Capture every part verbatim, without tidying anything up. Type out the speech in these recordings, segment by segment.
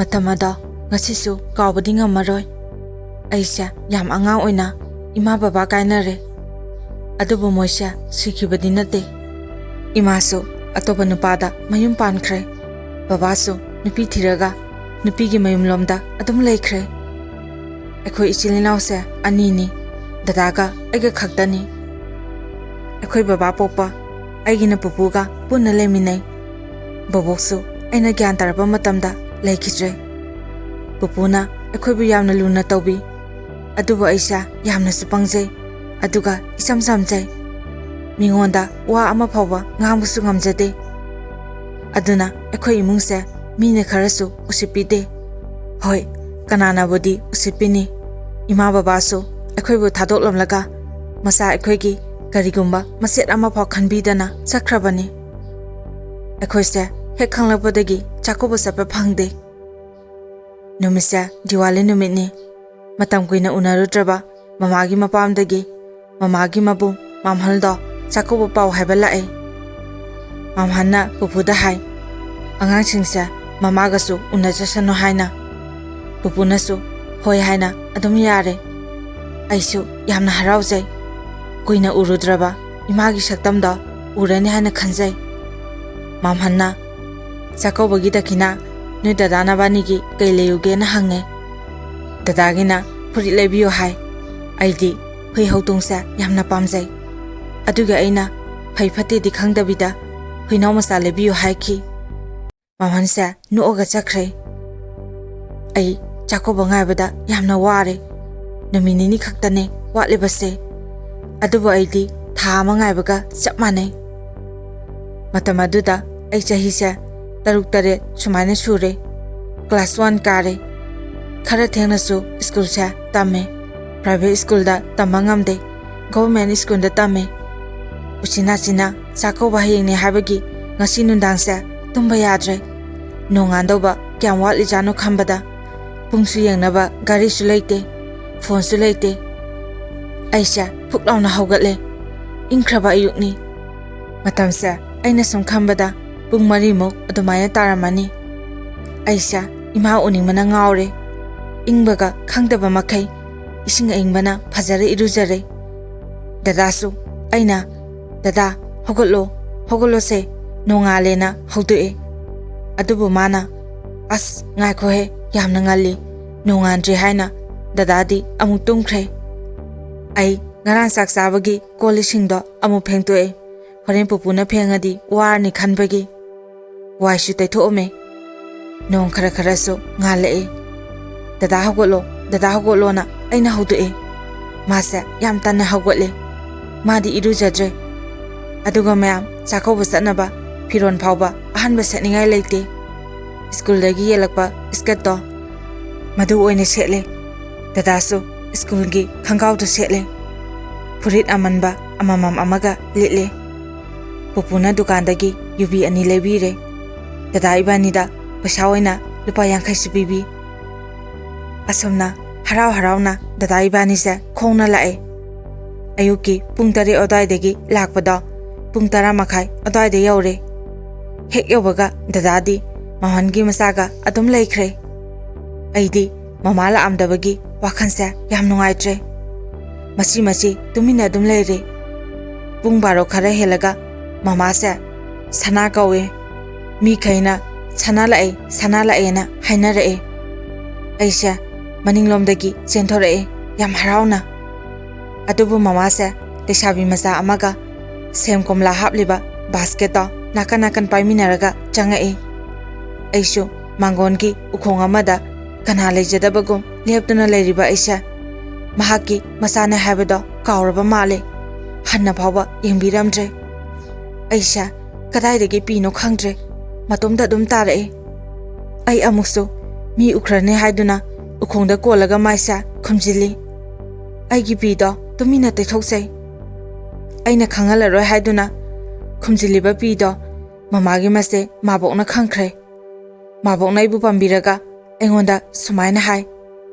ꯃꯇꯝ ꯑꯗꯣ ꯉꯁꯤꯁꯨ ꯀꯥꯎꯕꯗꯤ ꯉꯝꯃꯔꯣꯏ꯫ ꯑꯩꯁꯦ ꯌꯥꯝ ꯑꯉꯥꯡ ꯑꯣꯏꯅ ꯏꯃꯥ ꯕꯕꯥ ꯀꯥꯏꯅꯔꯦ꯫ ꯑꯗꯨꯕꯨ ꯃꯣꯏꯁꯦ ꯁꯤꯈꯤꯕꯗꯤ ꯅꯠꯇꯦ꯫ ꯏꯃꯥꯁꯨ ꯑꯇꯣꯞꯄ ꯅꯨꯄꯥꯗ ꯃꯌꯨꯝ ꯄꯥꯟꯈ꯭ꯔꯦ꯫ ꯕꯕꯥꯁꯨ ꯅꯨꯄꯤ ꯊꯤꯔꯒ ꯅꯨꯄꯤꯒꯤ ꯃꯌꯨꯝꯂꯣꯝꯗ ꯑꯗꯨꯝ ꯂꯩꯈ꯭ꯔꯦ꯫ ꯑꯩꯈꯣꯏ ꯏꯆꯤꯜ ꯏꯅꯥꯎꯁꯦ ꯑꯅꯤꯅꯤ꯫ ꯗꯗꯥꯒ ꯑꯩꯒ ꯈꯛꯇꯅꯤ꯫ ꯑꯩꯈꯣꯏ ꯕꯕꯥ ꯄꯣꯛꯄ ꯑꯩꯒꯤꯅ ꯄꯨꯄꯨꯒ ꯄꯨꯟꯅ ꯂꯩꯃꯤꯟꯅꯩ꯫ ꯕꯣꯕꯣꯛꯁꯨ ꯑꯩꯅ ꯒ꯭ꯌꯥꯟ ꯇꯥꯔꯛꯄ ꯃꯇꯝꯗ ꯂꯩꯈꯤꯗ꯭ꯔꯦ꯫ ꯄꯨꯄꯨꯅ ꯑꯩꯈꯣꯏꯕꯨ ꯌꯥꯝꯅ ꯂꯨꯅ ꯇꯧꯕꯤ꯫ ꯑꯗꯨꯕꯨ ꯑꯩꯁꯦ ꯌꯥꯝꯅꯁꯨ ꯄꯪꯖꯩ, ꯑꯗꯨꯒ ꯏꯆꯝ ꯆꯝꯖꯩ꯫ ꯃꯤꯉꯣꯟꯗ ꯋꯥ ꯑꯃ ꯐꯥꯎꯕ ꯉꯥꯡꯕꯁꯨ ꯉꯝꯖꯗꯦ꯫ ꯑꯗꯨꯅ ꯑꯩꯈꯣꯏ ꯏꯃꯨꯡꯁꯦ ꯃꯤꯅ ꯈꯔꯁꯨ ꯎꯁꯤꯠꯄꯤꯗꯦ꯫ ꯍꯣꯏ, ꯀꯅꯥꯅꯕꯨꯗꯤ ꯎꯁꯤꯠꯄꯤꯅꯤ? ꯏꯃꯥ ꯕꯕꯥꯁꯨ ꯑꯩꯈꯣꯏꯕꯨ ꯊꯥꯗꯣꯛꯂꯝꯂꯒ ꯃꯆꯥ ꯑꯩꯈꯣꯏꯒꯤ ꯀꯔꯤꯒꯨꯝꯕ ꯃꯆꯦꯠ ꯑꯃꯐꯥꯎ ꯈꯟꯕꯤꯗꯅ ꯆꯠꯈ꯭ꯔꯕꯅꯤ꯫ ꯑꯩꯈꯣꯏꯁꯦ ꯍꯦꯛ ꯈꯪꯂꯛꯄꯗꯒꯤ ꯆꯥꯛꯀꯧꯕ ꯆꯠꯄ ꯐꯪꯗꯦ꯫ ꯅꯨꯃꯤꯠꯁꯦ ꯗꯤꯋꯥꯂꯤ ꯅꯨꯃꯤꯠꯅꯤ꯫ ꯃꯇꯝ ꯀꯨꯏꯅ ꯎꯅꯔꯨꯗ꯭ꯔꯕ ꯃꯃꯥꯒꯤ ꯃꯄꯥꯝꯗꯒꯤ ꯃꯃꯥꯒꯤ ꯃꯕꯨꯡ ꯃꯥꯝꯍꯜꯗꯣ ꯆꯥꯛꯀꯧꯕ ꯄꯥꯎ ꯍꯥꯏꯕ ꯂꯥꯛꯑꯦ꯫ ꯃꯥꯝꯍꯜꯅ ꯄꯨꯄꯨꯗ ꯍꯥꯏ, "ꯑꯉꯥꯡꯁꯤꯡꯁꯦ ꯃꯃꯥꯒꯁꯨ ꯎꯅꯖꯁꯅꯨ" ꯍꯥꯏꯅ꯫ ꯄꯨꯄꯨꯅꯁꯨ "ꯍꯣꯏ" ꯍꯥꯏꯅ ꯑꯗꯨꯝ ꯌꯥꯔꯦ꯫ ꯑꯩꯁꯨ ꯌꯥꯝꯅ ꯍꯔꯥꯎꯖꯩ꯫ ꯀꯨꯏꯅ ꯎꯔꯨꯗ꯭ꯔꯕ ꯏꯃꯥꯒꯤ ꯁꯛꯇꯝꯗꯣ ꯎꯔꯅꯤ ꯍꯥꯏꯅ ꯈꯟꯖꯩ꯫ ꯃꯥꯝꯍꯟꯅ, "ꯆꯥꯛꯀꯧꯕꯒꯤ ꯗꯈꯤꯅꯥ ꯅꯣꯏ ꯗꯗꯥ ꯅꯕꯥꯅꯤꯒꯤ ꯀꯩ ꯂꯩꯌꯨꯒꯦꯅ?" ꯍꯪꯉꯦ꯫ "ꯗꯗꯥꯒꯤꯅ ꯐꯨꯔꯤꯠ ꯂꯩꯕꯤꯌꯨ ꯍꯥꯏ꯫ ꯑꯩꯗꯤ ꯍꯨꯏ ꯍꯧꯗꯣꯡꯁꯦ ꯌꯥꯝꯅ ꯄꯥꯝꯖꯩ꯫ ꯑꯗꯨꯒꯤ ꯑꯩꯅ ꯐꯩ ꯐꯠꯇꯦꯗꯤ ꯈꯪꯗꯕꯤꯗ ꯍꯨꯏꯅꯥꯎ ꯃꯆꯥ ꯂꯩꯕꯤꯌꯨ ꯍꯥꯏꯈꯤ"꯫ ꯃꯥꯝꯍꯟꯁꯦ ꯅꯣꯛꯑꯒ ꯆꯠꯈ꯭ꯔꯦ꯫ ꯑꯩ ꯆꯥꯛꯀꯧꯕ ꯉꯥꯏꯕꯗ ꯌꯥꯝꯅ ꯋꯥꯔꯦ꯫ ꯅꯨꯃꯤꯠ ꯅꯤꯅꯤ ꯈꯛꯇꯅꯦ ꯋꯥꯠꯂꯤꯕꯁꯦ꯫ ꯑꯗꯨꯕꯨ ꯑꯩꯗꯤ ꯊꯥ ꯑꯃ ꯉꯥꯏꯕꯒ ꯆꯞ ꯃꯥꯟꯅꯩ꯫ ꯃꯇꯝ ꯑꯗꯨꯗ ꯑꯩ ꯆꯍꯤꯁꯦ ꯇꯔꯨꯛ ꯇꯔꯦꯠ ꯁꯨꯃꯥꯏꯅ ꯁꯨꯔꯦ꯫ ꯀ꯭ꯂꯥꯁ ꯋꯥꯟ ꯀꯥꯔꯦ꯫ ꯈꯔ ꯊꯦꯡꯅꯁꯨ ꯁ꯭ꯀꯨꯜꯁꯦ ꯇꯝꯃꯦ꯫ ꯄ꯭ꯔꯥꯏꯚꯦꯠ ꯁ꯭ꯀꯨꯜꯗ ꯇꯝꯕ ꯉꯝꯗꯦ꯫ ꯒꯣꯚꯔꯃꯦꯟ ꯁ꯭ꯀꯨꯜꯗ ꯇꯝꯃꯦ꯫ ꯎꯆꯤꯟ ꯅꯥꯆꯤꯟꯅ ꯆꯥꯛꯀꯧꯕ ꯍꯌꯦꯡꯅꯦ ꯍꯥꯏꯕꯒꯤ ꯉꯁꯤ ꯅꯨꯡꯗꯥꯡꯁꯦ ꯇꯨꯝꯕ ꯌꯥꯗ꯭ꯔꯦ꯫ ꯅꯣꯡꯉꯥꯟꯗꯧꯕ ꯀꯌꯥꯝ ꯋꯥꯠꯂꯤꯖꯥꯠꯅꯣ ꯈꯟꯕꯗ ꯄꯨꯡꯁꯨ ꯌꯦꯡꯅꯕ ꯒꯥꯔꯤꯁꯨ ꯂꯩꯇꯦ, ꯐꯣꯟꯁꯨ ꯂꯩꯇꯦ꯫ ꯑꯩꯁꯦ ꯐꯨꯛ ꯂꯥꯎꯅ ꯍꯧꯒꯠꯂꯦ꯫ ꯏꯪꯈ꯭ꯔꯕ ꯑꯌꯨꯛꯅꯤ꯫ ꯃꯇꯝꯁꯦ ꯑꯩꯅ ꯁꯨꯝ ꯈꯟꯕꯗ ꯄꯨꯡ ꯃꯔꯤꯃꯨꯛ ꯑꯗꯨꯃꯥꯏꯅ ꯇꯥꯔꯝꯃꯅꯤ꯫ ꯑꯩꯁꯦ ꯏꯃꯥ ꯎꯅꯤꯡꯕꯅ ꯉꯥꯎꯔꯦ꯫ ꯏꯪꯕꯒ ꯈꯪꯗꯕ ꯃꯈꯩ ꯏꯁꯤꯡ ꯑꯏꯪꯕꯅ ꯐꯖꯔ ꯏꯔꯨꯖꯔꯦ꯫ ꯗꯗꯥꯁꯨ ꯑꯩꯅ, "ꯗꯗꯥ, ꯍꯧꯒꯠꯂꯣ, ꯍꯧꯒꯠꯂꯣꯁꯦ, ꯅꯣꯡꯉꯥꯜꯂꯦꯅ" ꯍꯧꯗꯣꯛꯑꯦ꯫ ꯑꯗꯨꯕꯨ ꯃꯥꯅ, "ꯑꯁ, ꯉꯥꯏꯈꯣꯍꯦ, ꯌꯥꯝꯅ ꯉꯜꯂꯤ, ꯅꯣꯡꯉꯥꯟꯗ꯭ꯔꯤ" ꯍꯥꯏꯅ ꯗꯗꯥꯗꯤ ꯑꯃꯨꯛ ꯇꯨꯝꯈ꯭ꯔꯦ꯫ ꯑꯩ ꯉꯔꯥꯡ ꯆꯥꯛ ꯆꯥꯕꯒꯤ ꯀꯣꯜ ꯂꯤꯛꯁꯤꯡꯗꯣ ꯑꯃꯨꯛ ꯐꯦꯡꯗꯣꯛꯑꯦ꯫ ꯍꯣꯔꯦꯟ ꯄꯨꯄꯨꯅ ꯐꯦꯡꯉꯗꯤ ꯋꯥꯔꯅꯤ ꯈꯟꯕꯒꯤ꯫ ꯋꯥꯏꯁꯨ ꯇꯩꯊꯣꯛꯑꯝꯃꯦ꯫ ꯅꯣꯡ ꯈꯔ ꯈꯔꯁꯨ ꯉꯥꯜꯂꯛꯑꯦ꯫ "ꯗꯗꯥ ꯍꯧꯒꯠꯂꯣ, ꯗꯗꯥ ꯍꯧꯒꯠꯂꯣꯅ" ꯑꯩꯅ ꯍꯧꯗꯣꯛꯑꯦ꯫ ꯃꯥꯁꯦ ꯌꯥꯝ ꯇꯟꯅ ꯍꯧꯒꯠꯂꯦ꯫ ꯃꯥꯗꯤ ꯏꯔꯨꯖꯗ꯭ꯔꯦ꯫ ꯑꯗꯨꯒ ꯃꯌꯥꯝ ꯆꯥꯛꯀꯧꯕ ꯆꯠꯅꯕ ꯐꯤꯔꯣꯜ ꯐꯥꯎꯕ ꯑꯍꯟꯕ ꯁꯦꯠꯅꯤꯡꯉꯥꯏ ꯂꯩꯇꯦ꯫ ꯁ꯭ꯀꯨꯜꯗꯒꯤ ꯌꯦꯜꯂꯛꯄ ꯁ꯭ꯀꯔꯠꯇꯣ ꯃꯗꯨ ꯑꯣꯏꯅ ꯁꯦꯠꯂꯦ꯫ ꯗꯗꯥꯁꯨ ꯁ꯭ꯀꯨꯜꯒꯤ ꯈꯪꯒꯥꯎꯗꯨ ꯁꯦꯠꯂꯦ꯫ ꯐꯨꯔꯤꯠ ꯑꯃꯟꯕ ꯑꯃꯃꯝ ꯑꯃꯒ ꯂꯤꯠꯂꯦ꯫ ꯄꯨꯄꯨꯅ ꯗꯨꯀꯥꯟꯗꯒꯤ ꯌꯨꯕꯤ ꯑꯅꯤ ꯂꯩꯕꯤꯔꯦ꯫ ꯗꯗꯥ ꯏꯕꯥꯅꯤꯗ ꯄꯩꯁꯥ ꯑꯣꯏꯅ ꯂꯨꯄꯥ ꯌꯥꯡꯈꯩꯁꯨ ꯄꯤꯕꯤ꯫ ꯑꯁꯨꯝꯅ ꯍꯔꯥꯎ ꯍꯔꯥꯎꯅ ꯗꯗꯥ ꯏꯕꯥꯅꯤꯁꯦ ꯈꯣꯡꯅ ꯂꯥꯛꯑꯦ꯫ ꯑꯌꯨꯛꯀꯤ ꯄꯨꯡ ꯇꯔꯦꯠ ꯑꯗꯨꯋꯥꯏꯗꯒꯤ ꯂꯥꯛꯄꯗꯣ ꯄꯨꯡ ꯇꯔꯥ ꯃꯈꯥꯏ ꯑꯗꯨꯋꯥꯏꯗ ꯌꯧꯔꯦ꯫ ꯍꯦꯛ ꯌꯧꯕꯒ ꯗꯗꯥꯗꯤ ꯃꯃꯟꯒꯤ ꯃꯆꯥꯒ ꯑꯗꯨꯝ ꯂꯩꯈ꯭ꯔꯦ꯫ ꯑꯩꯗꯤ ꯃꯃꯥ ꯂꯥꯛꯑꯝꯗꯕꯒꯤ ꯋꯥꯈꯜꯁꯦ ꯌꯥꯝ ꯅꯨꯡꯉꯥꯏꯇ꯭ꯔꯦ꯫ ꯃꯁꯤ ꯃꯁꯤ ꯇꯨꯃꯤꯟꯅ ꯑꯗꯨꯝ ꯂꯩꯔꯦ꯫ ꯄꯨꯡ ꯕꯥꯔꯣ ꯈꯔ ꯍꯦꯜꯂꯒ ꯃꯃꯥꯁꯦ ꯁꯅꯥ ꯀꯧꯋꯦ꯫ ꯃꯤꯈꯩꯅ "ꯁꯅꯥ ꯂꯥꯛꯑꯦ, ꯁꯅꯥ ꯂꯥꯛꯑꯦꯅ" ꯍꯥꯏꯅꯔꯛꯑꯦ꯫ ꯑꯩꯁꯦ ꯃꯅꯤꯡꯂꯣꯝꯗꯒꯤ ꯆꯦꯟꯊꯣꯔꯛꯑꯦ, ꯌꯥꯝ ꯍꯔꯥꯎꯅ꯫ ꯑꯗꯨꯕꯨ ꯃꯃꯥꯁꯦ ꯂꯩꯁꯥꯕꯤ ꯃꯆꯥ ꯑꯃꯒ ꯁꯦꯝ ꯀꯣꯝꯂꯥ ꯍꯥꯞꯂꯤꯕ ꯕꯥꯁꯀꯦꯠꯇꯣ ꯅꯥꯀꯟ ꯅꯥꯀꯟ ꯄꯥꯏꯃꯤꯟꯅꯔꯒ ꯆꯪꯉꯛꯏ꯫ ꯑꯩꯁꯨ ꯃꯥꯡꯒꯣꯟꯒꯤ ꯎꯈꯣꯡ ꯑꯃꯗ ꯀꯅꯥ ꯂꯩꯖꯗꯕꯒꯨꯝ ꯂꯦꯞꯇꯨꯅ ꯂꯩꯔꯤꯕ ꯑꯩꯁꯦ ꯃꯍꯥꯛꯀꯤ ꯃꯆꯥꯅꯦ ꯍꯥꯏꯕꯗꯣ ꯀꯥꯎꯔꯕ ꯃꯥꯜꯂꯦ꯫ ꯍꯟꯅ ꯐꯥꯎꯕ ꯌꯦꯡꯕꯤꯔꯝꯗ꯭ꯔꯦ꯫ ꯑꯩꯁꯦ ꯀꯗꯥꯏꯗꯒꯤ ꯄꯤꯅꯣ ꯈꯪꯗ꯭ꯔꯦ, ꯃꯇꯣꯝꯇ ꯑꯗꯨꯝ ꯇꯥꯔꯛꯏ꯫ ꯑꯩ ꯑꯃꯨꯛꯁꯨ ꯃꯤ ꯎꯈ꯭ꯔꯅꯤ ꯍꯥꯏꯗꯨꯅ ꯎꯈꯣꯡꯗ ꯀꯣꯜꯂꯒ ꯃꯥꯏꯁꯦ ꯈꯨꯝꯖꯤꯜꯂꯤ꯫ ꯑꯩꯒꯤ ꯄꯤꯗꯣ ꯇꯨꯃꯤꯟꯅ ꯇꯩꯊꯣꯛꯆꯩ꯫ ꯑꯩꯅ ꯈꯪꯍꯜꯂꯔꯣꯏ ꯍꯥꯏꯗꯨꯅ ꯈꯨꯝꯖꯤꯜꯂꯤꯕ ꯄꯤꯗꯣ ꯃꯃꯥꯒꯤ ꯃꯆꯦ ꯃꯥꯕꯣꯛꯅ ꯈꯪꯈ꯭ꯔꯦ꯫ ꯃꯥꯕꯣꯛꯅ ꯑꯩꯕꯨ ꯄꯥꯝꯕꯤꯔꯒ ꯑꯩꯉꯣꯟꯗ ꯁꯨꯃꯥꯏꯅ ꯍꯥꯏ,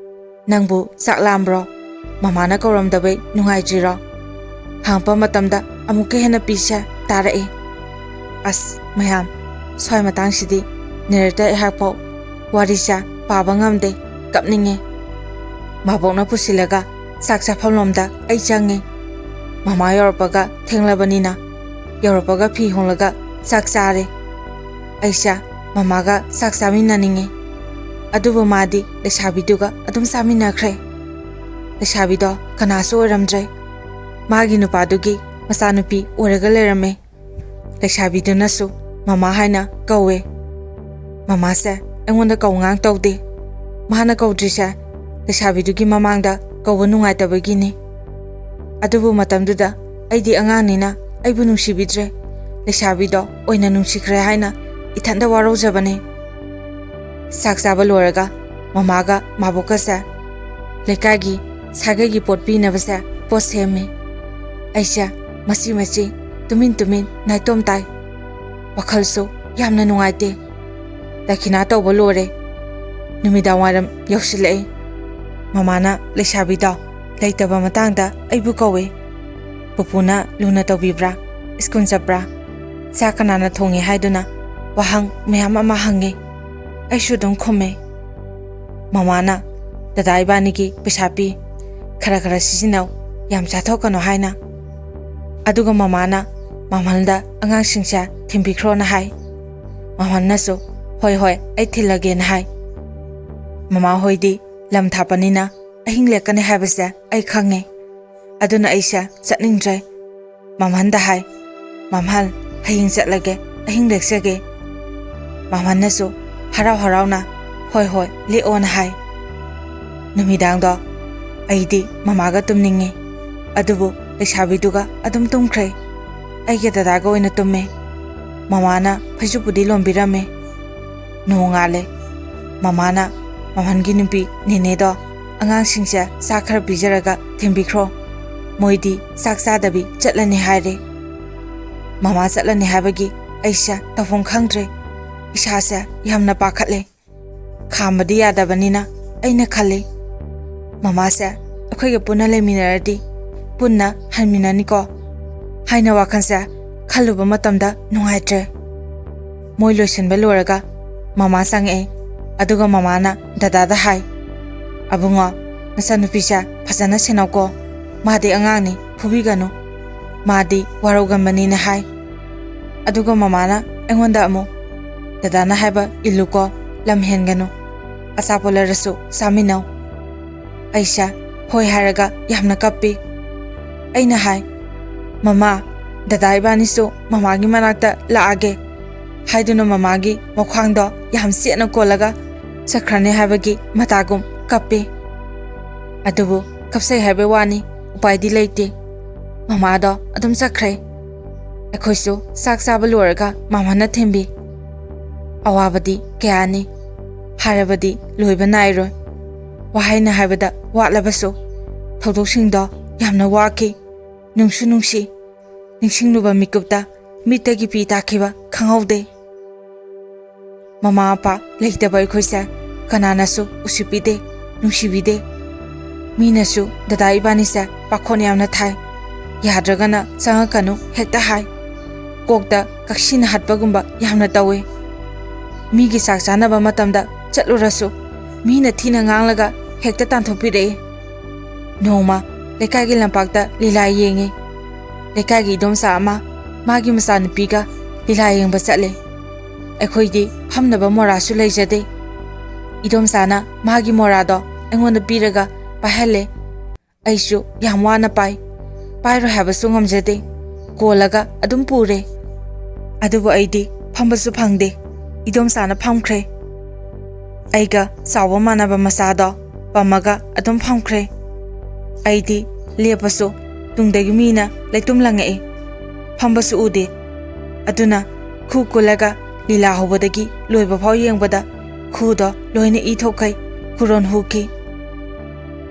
"ꯅꯪꯕꯨ ꯆꯥꯛ ꯂꯥꯝꯕ꯭ꯔꯣ? ꯃꯃꯥꯅ ꯀꯧꯔꯝꯗꯕꯩ ꯅꯨꯡꯉꯥꯏꯇ꯭ꯔꯤꯔꯣ? ꯍꯪꯉꯛꯄ ꯃꯇꯝꯗ ꯑꯃꯨꯛꯀ ꯍꯦꯟꯅ ꯄꯤꯁꯦ ꯇꯥꯔꯛꯏ"꯫ ꯑꯁ ꯃꯌꯥꯝ, ꯁ꯭ꯋꯥꯏ ꯃꯇꯥꯡꯁꯤꯗꯤ ꯅꯦꯔꯦꯇꯔ ꯑꯩꯍꯥꯛꯐꯥꯎ ꯋꯥꯔꯤꯁꯦ ꯄꯥꯕ ꯉꯝꯗꯦ, ꯀꯞꯅꯤꯡꯉꯦ꯫ ꯃꯥꯕꯣꯛꯅ ꯄꯨꯁꯤꯜꯂꯒ ꯆꯥꯛ ꯆꯥꯐꯝꯂꯣꯝꯗ ꯑꯩ ꯆꯪꯉꯦ꯫ ꯃꯃꯥ ꯌꯧꯔꯛꯄꯒ ꯊꯦꯡꯂꯕꯅꯤꯅ, ꯌꯧꯔꯛꯄꯒ ꯐꯤ ꯍꯣꯡꯂꯒ ꯆꯥꯛ ꯆꯥꯔꯦ꯫ ꯑꯩꯁꯦ ꯃꯃꯥꯒ ꯆꯥꯛ ꯆꯥꯃꯤꯟꯅꯅꯤꯡꯉꯦ, ꯑꯗꯨꯕꯨ ꯃꯥꯗꯤ ꯂꯩꯁꯥꯕꯤꯗꯨꯒ ꯑꯗꯨꯝ ꯆꯥꯃꯤꯟꯅꯈ꯭ꯔꯦ꯫ ꯂꯩꯁꯥꯕꯤꯗꯣ ꯀꯅꯥꯁꯨ ꯑꯣꯏꯔꯝꯗ꯭ꯔꯦ, ꯃꯥꯒꯤ ꯅꯨꯄꯥꯗꯨꯒꯤ ꯃꯆꯥꯅꯨꯄꯤ ꯑꯣꯏꯔꯒ ꯂꯩꯔꯝꯃꯦ꯫ ꯂꯩꯁꯥꯕꯤꯗꯨꯅꯁꯨ ꯃꯃꯥ ꯍꯥꯏꯅ ꯀꯧꯋꯦ꯫ ꯃꯃꯥꯁꯦ ꯑꯩꯉꯣꯟꯗ ꯀꯧ ꯉꯥꯡ ꯇꯧꯗꯦ꯫ ꯃꯥꯅ ꯀꯧꯗ꯭ꯔꯤꯁꯦ ꯂꯩꯁꯥꯕꯤꯗꯨꯒꯤ ꯃꯃꯥꯡꯗ ꯀꯧꯕ ꯅꯨꯡꯉꯥꯏꯇꯕꯒꯤꯅꯤ꯫ ꯑꯗꯨꯕꯨ ꯃꯇꯝꯗꯨꯗ ꯑꯩꯗꯤ ꯑꯉꯥꯡꯅꯤꯅ ꯑꯩꯕꯨ ꯅꯨꯡꯁꯤꯕꯤꯗ꯭ꯔꯦ, ꯂꯩꯁꯥꯕꯤꯗꯣ ꯑꯣꯏꯅ ꯅꯨꯡꯁꯤꯈ꯭ꯔꯦ ꯍꯥꯏꯅ ꯏꯊꯟꯗ ꯋꯥꯔꯧꯖꯕꯅꯦ꯫ ꯆꯥꯛ ꯆꯥꯕ ꯂꯣꯏꯔꯒ ꯃꯃꯥꯒ ꯃꯥꯕꯣꯛꯀꯁꯦ ꯂꯩꯀꯥꯏꯒꯤ ꯁꯥꯒꯩꯒꯤ ꯄꯣꯠ ꯄꯤꯅꯕꯁꯦ ꯄꯣꯠ ꯁꯦꯝꯃꯤ꯫ ꯑꯩꯁꯦ ꯃꯆꯤ ꯃꯆꯤ, ꯇꯨꯃꯤꯟ ꯇꯨꯃꯤꯟ ꯅꯥꯏꯇꯣꯝ ꯇꯥꯏ꯫ ꯋꯥꯈꯜꯁꯨ ꯌꯥꯝꯅ ꯅꯨꯡꯉꯥꯏꯇꯦ꯫ ꯗꯈꯤꯅꯥ ꯇꯧꯕ ꯂꯣꯏꯔꯦ꯫ ꯅꯨꯃꯤꯗꯥꯡ ꯋꯥꯏꯔꯝ ꯌꯧꯁꯤꯜꯂꯛꯑꯦ꯫ ꯃꯃꯥꯅ ꯂꯩꯁꯥꯕꯤꯗꯣ ꯂꯩꯇꯕ ꯃꯇꯥꯡꯗ ꯑꯩꯕꯨ ꯀꯧꯋꯦ꯫ "ꯄꯨꯄꯨꯅ ꯂꯨꯅ ꯇꯧꯕꯤꯕ꯭ꯔꯥ? ꯁ꯭ꯀꯨꯜ ꯆꯠꯄ꯭ꯔꯥ? ꯆꯥꯛ ꯀꯅꯥꯅ ꯊꯣꯡꯉꯤ?" ꯍꯥꯏꯗꯨꯅ ꯋꯥꯍꯪ ꯃꯌꯥꯝ ꯑꯃ ꯍꯪꯉꯤ꯫ ꯑꯩꯁꯨ ꯑꯗꯨꯝ ꯈꯨꯝꯃꯦ꯫ ꯃꯃꯥꯅ, "ꯗꯗꯥ ꯏꯕꯥꯅꯤꯒꯤ ꯄꯩꯁꯥ ꯄꯤ, ꯈꯔ ꯈꯔ ꯁꯤꯖꯤꯟꯅꯧ, ꯌꯥꯝ ꯆꯥꯊꯣꯛꯀꯅꯨ" ꯍꯥꯏꯅ꯫ ꯑꯗꯨꯒ ꯃꯃꯥꯅ ꯃꯝꯍꯜꯗ ꯑꯉꯥꯡꯁꯤꯡꯁꯦ ꯊꯤꯟꯕꯤꯈ꯭ꯔꯣꯅ ꯍꯥꯏ꯫ ꯃꯝꯍꯜꯅꯁꯨ, "ꯍꯣꯏ ꯍꯣꯏ, ꯑꯩ ꯊꯤꯜꯂꯒꯦꯅ" ꯍꯥꯏ꯫ ꯃꯃꯥ ꯍꯣꯏꯗꯤ ꯂꯝ ꯊꯥꯞꯄꯅꯤꯅ ꯑꯍꯤꯡ ꯂꯦꯛꯀꯅꯤ ꯍꯥꯏꯕꯁꯦ ꯑꯩ ꯈꯪꯉꯦ꯫ ꯑꯗꯨꯅ ꯑꯩꯁꯦ ꯆꯠꯅꯤꯡꯗ꯭ꯔꯦ꯫ ꯃꯝꯍꯟꯗ ꯍꯥꯏ, "ꯃꯝꯍꯟ, ꯍꯌꯦꯡ ꯆꯠꯂꯒꯦ, ꯑꯍꯤꯡ ꯂꯦꯛꯆꯒꯦ"꯫ ꯃꯝꯍꯟꯅꯁꯨ ꯍꯔꯥꯎ ꯍꯔꯥꯎꯅ, "ꯍꯣꯏ ꯍꯣꯏ, ꯂꯦꯛꯑꯣꯅ" ꯍꯥꯏ꯫ ꯅꯨꯃꯤꯗꯥꯡꯗꯣ ꯑꯩꯗꯤ ꯃꯃꯥꯒ ꯇꯨꯝꯅꯤꯡꯉꯤ, ꯑꯗꯨꯕꯨ ꯂꯩꯁꯥꯕꯤꯗꯨꯒ ꯑꯗꯨꯝ ꯇꯨꯝꯈ꯭ꯔꯦ꯫ ꯑꯩꯒ ꯗꯗꯥꯒ ꯑꯣꯏꯅ ꯇꯨꯝꯃꯦ꯫ ꯃꯃꯥꯅ ꯐꯩꯖꯨꯞꯄꯨꯗꯤ ꯂꯣꯟꯕꯤꯔꯝꯃꯦ꯫ ꯅꯣꯡꯉꯥꯜꯂꯦ꯫ ꯃꯃꯥꯅ ꯃꯝꯍꯟꯒꯤ ꯅꯨꯄꯤ ꯅꯦꯅꯦꯗꯣ ꯑꯉꯥꯡꯁꯤꯡꯁꯦ ꯆꯥꯛ ꯈꯔ ꯄꯤꯖꯔꯒ ꯊꯤꯟꯕꯤꯈ꯭ꯔꯣ, ꯃꯣꯏꯗꯤ ꯆꯥꯛ ꯆꯥꯗꯕꯤ ꯆꯠꯂꯅꯤ ꯍꯥꯏꯔꯦ꯫ ꯃꯃꯥ ꯆꯠꯂꯅꯤ ꯍꯥꯏꯕꯒꯤ ꯑꯩꯁꯦ ꯇꯧꯐꯝ ꯈꯪꯗ꯭ꯔꯦ꯫ ꯏꯁꯥꯁꯦ ꯌꯥꯝꯅ ꯄꯥꯈꯠꯂꯦ꯫ ꯈꯥꯝꯕꯗꯤ ꯌꯥꯗꯕꯅꯤꯅ ꯑꯩꯅ ꯈꯜꯂꯤ, "ꯃꯃꯥꯁꯦ ꯑꯩꯈꯣꯏꯒ ꯄꯨꯟꯅ ꯂꯩꯃꯤꯟꯅꯔꯗꯤ ꯄꯨꯟꯅ ꯍꯟꯃꯤꯟꯅꯅꯤꯀꯣ" ꯍꯥꯏꯅ ꯋꯥꯈꯜꯁꯦ ꯈꯜꯂꯨꯕ ꯃꯇꯝꯗ ꯅꯨꯡꯉꯥꯏꯇ꯭ꯔꯦ꯫ ꯃꯣꯏ ꯂꯣꯏꯁꯤꯟꯕ ꯂꯣꯏꯔꯒ ꯃꯃꯥ ꯆꯪꯉꯛꯑꯦ꯫ ꯑꯗꯨꯒ ꯃꯃꯥꯅ ꯗꯗꯥꯗ ꯍꯥꯏ, "ꯑꯕꯨꯡꯉꯣ, ꯅꯆꯥꯅꯨꯄꯤꯁꯦ ꯐꯖꯅ ꯁꯦꯟꯅꯧꯀꯣ, ꯃꯥꯗꯤ ꯑꯉꯥꯡꯅꯤ, ꯐꯨꯕꯤꯒꯅꯨ, ꯃꯥꯗꯤ ꯋꯥꯔꯧꯒꯟꯕꯅꯤꯅ" ꯍꯥꯏ꯫ ꯑꯗꯨꯒ ꯃꯃꯥꯅ ꯑꯩꯉꯣꯟꯗ ꯑꯃꯨꯛ, "ꯗꯗꯥꯅ ꯍꯥꯏꯕ ꯏꯜꯂꯨꯀꯣ, ꯂꯝ ꯍꯦꯟꯒꯅꯨ, ꯑꯆꯥꯄꯣꯠ ꯂꯩꯔꯁꯨ ꯆꯥꯃꯤꯟꯅꯧ"꯫ ꯑꯩꯁꯦ ꯍꯣꯏ ꯍꯥꯏꯔꯒ ꯌꯥꯝꯅ ꯀꯞꯄꯤ꯫ ꯑꯩꯅ ꯍꯥꯏ, "ꯃꯃꯥ, ꯗꯗꯥ ꯏꯕꯥꯅꯤꯁꯨ ꯃꯃꯥꯒꯤ ꯃꯅꯥꯛꯇ ꯂꯥꯛꯑꯒꯦ" ꯍꯥꯏꯗꯨꯅ ꯃꯃꯥꯒꯤ ꯃꯈ꯭ꯋꯥꯡꯗꯣ ꯌꯥꯝ ꯆꯦꯠꯅ ꯀꯣꯜꯂꯒ ꯆꯠꯈ꯭ꯔꯅꯤ ꯍꯥꯏꯕꯒꯤ ꯃꯇꯥꯒꯨꯝ ꯀꯞꯄꯤ꯫ ꯑꯗꯨꯕꯨ ꯀꯞꯆꯩ ꯍꯥꯏꯕꯩ ꯋꯥꯅꯤ, ꯎꯄꯥꯏꯗꯤ ꯂꯩꯇꯦ꯫ ꯃꯃꯥꯗꯣ ꯑꯗꯨꯝ ꯆꯠꯈ꯭ꯔꯦ꯫ ꯑꯩꯈꯣꯏꯁꯨ ꯆꯥꯛ ꯆꯥꯕ ꯂꯣꯏꯔꯒ ꯃꯃꯥꯅ ꯊꯤꯟꯕꯤ꯫ ꯑꯋꯥꯕꯗꯤ ꯀꯌꯥꯅꯤ, ꯍꯥꯏꯔꯕꯗꯤ ꯂꯣꯏꯕ ꯅꯥꯏꯔꯣꯏ꯫ ꯋꯥꯍꯩꯅ ꯍꯥꯏꯕꯗ ꯋꯥꯠꯂꯕꯁꯨ, ꯊꯧꯗꯣꯛꯁꯤꯡꯗꯣ ꯌꯥꯝꯅ ꯋꯥꯈꯤ, ꯅꯨꯡꯁꯨ ꯅꯨꯡꯁꯤ꯫ ꯅꯤꯡꯁꯤꯡꯂꯨꯕ ꯃꯤꯀꯨꯞꯇ ꯃꯤꯠꯇꯒꯤ ꯄꯤ ꯇꯥꯈꯤꯕ ꯈꯪꯍꯧꯗꯦ꯫ ꯃꯃꯥ ꯃꯄꯥ ꯂꯩꯇꯕ ꯑꯩꯈꯣꯏꯁꯦ ꯀꯅꯥꯅꯁꯨ ꯎꯁꯤꯠꯄꯤꯗꯦ, ꯅꯨꯡꯁꯤꯕꯤꯗꯦ꯫ ꯃꯤꯅꯁꯨ ꯗꯗꯥ ꯏꯕꯥꯅꯤꯁꯦ ꯄꯥꯈꯣꯟ ꯌꯥꯝꯅ ꯊꯥꯏ꯫ ꯌꯥꯗ꯭ꯔꯒꯅ ꯆꯪꯉꯛꯀꯅꯨ ꯍꯦꯛꯇ ꯍꯥꯏ꯫ ꯀꯣꯛꯇ ꯀꯛꯁꯤꯅ ꯍꯥꯠꯄꯒꯨꯝꯕ ꯌꯥꯝꯅ ꯇꯧꯋꯦ꯫ ꯃꯤꯒꯤ ꯆꯥꯛ ꯆꯥꯅꯕ ꯃꯇꯝꯗ ꯆꯠꯂꯨꯔꯁꯨ ꯃꯤꯅ ꯊꯤꯅ ꯉꯥꯡꯂꯒ ꯍꯦꯛꯇ ꯇꯥꯟꯊꯣꯛꯄꯤꯔꯛꯏ꯫ ꯅꯣꯡꯃ ꯂꯩꯀꯥꯏꯒꯤ ꯂꯝꯄꯥꯛꯇ ꯂꯤꯂꯥ ꯌꯦꯡꯉꯤ꯫ ꯂꯩꯀꯥꯏꯒꯤ ꯏꯗꯣꯝꯆꯥ ꯑꯃ ꯃꯥꯒꯤ ꯃꯆꯥꯅꯨꯄꯤꯒ ꯂꯤꯂꯥ ꯌꯦꯡꯕ ꯆꯠꯂꯦ꯫ ꯑꯩꯈꯣꯏꯗꯤ ꯐꯝꯅꯕ ꯃꯣꯔꯥꯁꯨ ꯂꯩꯖꯗꯦ꯫ ꯏꯗꯣꯝꯆꯥꯅ ꯃꯥꯒꯤ ꯃꯣꯔꯥꯗꯣ ꯑꯩꯉꯣꯟꯗ ꯄꯤꯔꯒ ꯄꯥꯏꯍꯜꯂꯦ꯫ ꯑꯩꯁꯨ ꯌꯥꯝ ꯋꯥꯅ ꯄꯥꯏ꯫ ꯄꯥꯏꯔꯣꯏ ꯍꯥꯏꯕꯁꯨ ꯉꯝꯖꯗꯦ꯫ ꯀꯣꯜꯂꯒ ꯑꯗꯨꯝ ꯄꯨꯔꯦ꯫ ꯑꯗꯨꯕꯨ ꯑꯩꯗꯤ ꯐꯝꯕꯁꯨ ꯐꯪꯗꯦ꯫ ꯏꯗꯣꯝꯆꯥꯅ ꯐꯝꯈ꯭ꯔꯦ꯫ ꯑꯩꯒ ꯆꯥꯎꯕ ꯃꯥꯟꯅꯕ ꯃꯆꯥꯗꯣ ꯄꯝꯃꯒ ꯑꯗꯨꯝ ꯐꯝꯈ꯭ꯔꯦ꯫ ꯑꯩꯗꯤ ꯂꯦꯞꯄꯁꯨ ꯇꯨꯡꯗꯒꯤ ꯃꯤꯅ ꯂꯩꯇꯨꯝ ꯂꯪꯉꯛꯏ꯫ ꯐꯝꯕꯁꯨ ꯎꯗꯦ꯫ ꯑꯗꯨꯅ ꯈꯨ ꯀꯨꯜꯂꯒ ꯂꯤꯂꯥ ꯍꯧꯕꯗꯒꯤ ꯂꯣꯏꯕ ꯐꯥꯎ ꯌꯦꯡꯕꯗ ꯈꯨꯗꯣ ꯂꯣꯏꯅ ꯏ ꯊꯣꯛꯈꯩ ꯈꯨꯔꯣꯟ ꯍꯨꯈꯤ꯫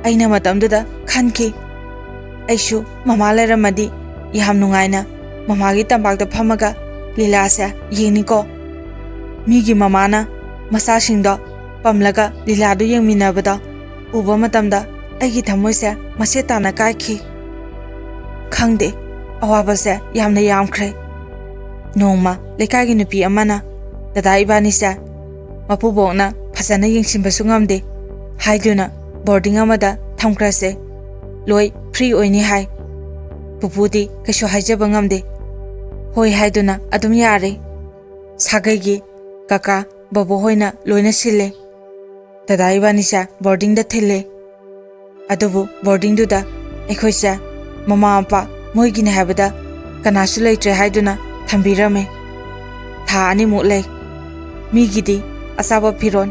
ꯑꯩꯅ ꯃꯇꯝꯗꯨꯗ ꯈꯟꯈꯤ, "ꯑꯩꯁꯨ ꯃꯃꯥ ꯂꯩꯔꯝꯃꯗꯤ ꯌꯥꯝ ꯅꯨꯡꯉꯥꯏꯅ ꯃꯃꯥꯒꯤ ꯇꯝꯄꯥꯛꯇ ꯐꯝꯃꯒ ꯂꯤꯂꯥꯁꯦ ꯌꯦꯡꯅꯤꯀꯣ"꯫ ꯃꯤꯒꯤ ꯃꯃꯥꯅ ꯃꯆꯥꯁꯤꯡꯗꯣ ꯄꯝꯂꯒ ꯂꯤꯂꯥꯗꯨ ꯌꯦꯡꯃꯤꯟꯅꯕꯗꯣ ꯎꯕ ꯃꯇꯝꯗ ꯑꯩꯒꯤ ꯊꯃꯣꯏꯁꯦ ꯃꯆꯦꯠ ꯇꯥꯅ ꯀꯥꯏꯈꯤ꯫ ꯈꯪꯗꯦ, ꯑꯋꯥꯕꯁꯦ ꯌꯥꯝꯅ ꯌꯥꯝꯈ꯭ꯔꯦ꯫ ꯅꯣꯡꯃ ꯂꯩꯀꯥꯏꯒꯤ ꯅꯨꯄꯤ ꯑꯃꯅ ꯗꯗꯥ ꯏꯕꯥꯅꯤꯁꯦ ꯃꯄꯨꯕꯣꯛꯅ ꯐꯖꯅ ꯌꯦꯡꯁꯤꯟꯕꯁꯨ ꯉꯝꯗꯦ ꯍꯥꯏꯗꯨꯅ ꯕꯣꯔꯗꯤꯡ ꯑꯃꯗ ꯊꯝꯈ꯭ꯔꯁꯦ, ꯂꯣꯏ ꯐ꯭ꯔꯤ ꯑꯣꯏꯅꯤ ꯍꯥꯏ꯫ ꯄꯨꯄꯨꯗꯤ ꯀꯩꯁꯨ ꯍꯥꯏꯖꯕ ꯉꯝꯗꯦ꯫ ꯍꯣꯏ ꯍꯥꯏꯗꯨꯅ ꯑꯗꯨꯝ ꯌꯥꯔꯦ꯫ ꯁꯥꯒꯩꯒꯤ ꯀꯀꯥ ꯕꯕꯣꯛ ꯍꯣꯏꯅ ꯂꯣꯏꯅ ꯁꯤꯜꯂꯦ꯫ ꯗꯗꯥ ꯏꯕꯥꯅꯤꯁꯦ ꯕꯣꯔꯗꯤꯡꯗ ꯊꯤꯜꯂꯦ꯫ ꯑꯗꯨꯕꯨ ꯕꯣꯔꯗꯤꯡꯗꯨꯗ ꯑꯩꯈꯣꯏꯁꯦ ꯃꯃꯥ ꯃꯄꯥ ꯃꯣꯏꯒꯤꯅꯤ ꯍꯥꯏꯕꯗ ꯀꯅꯥꯁꯨ ꯂꯩꯇ꯭ꯔꯦ ꯍꯥꯏꯗꯨꯅ ꯊꯝꯕꯤꯔꯝꯃꯦ꯫ ꯊꯥ ꯑꯅꯤꯃꯨꯛ ꯂꯩ꯫ ꯃꯤꯒꯤꯗꯤ ꯑꯆꯥꯄꯣꯠ ꯐꯤꯔꯣꯟ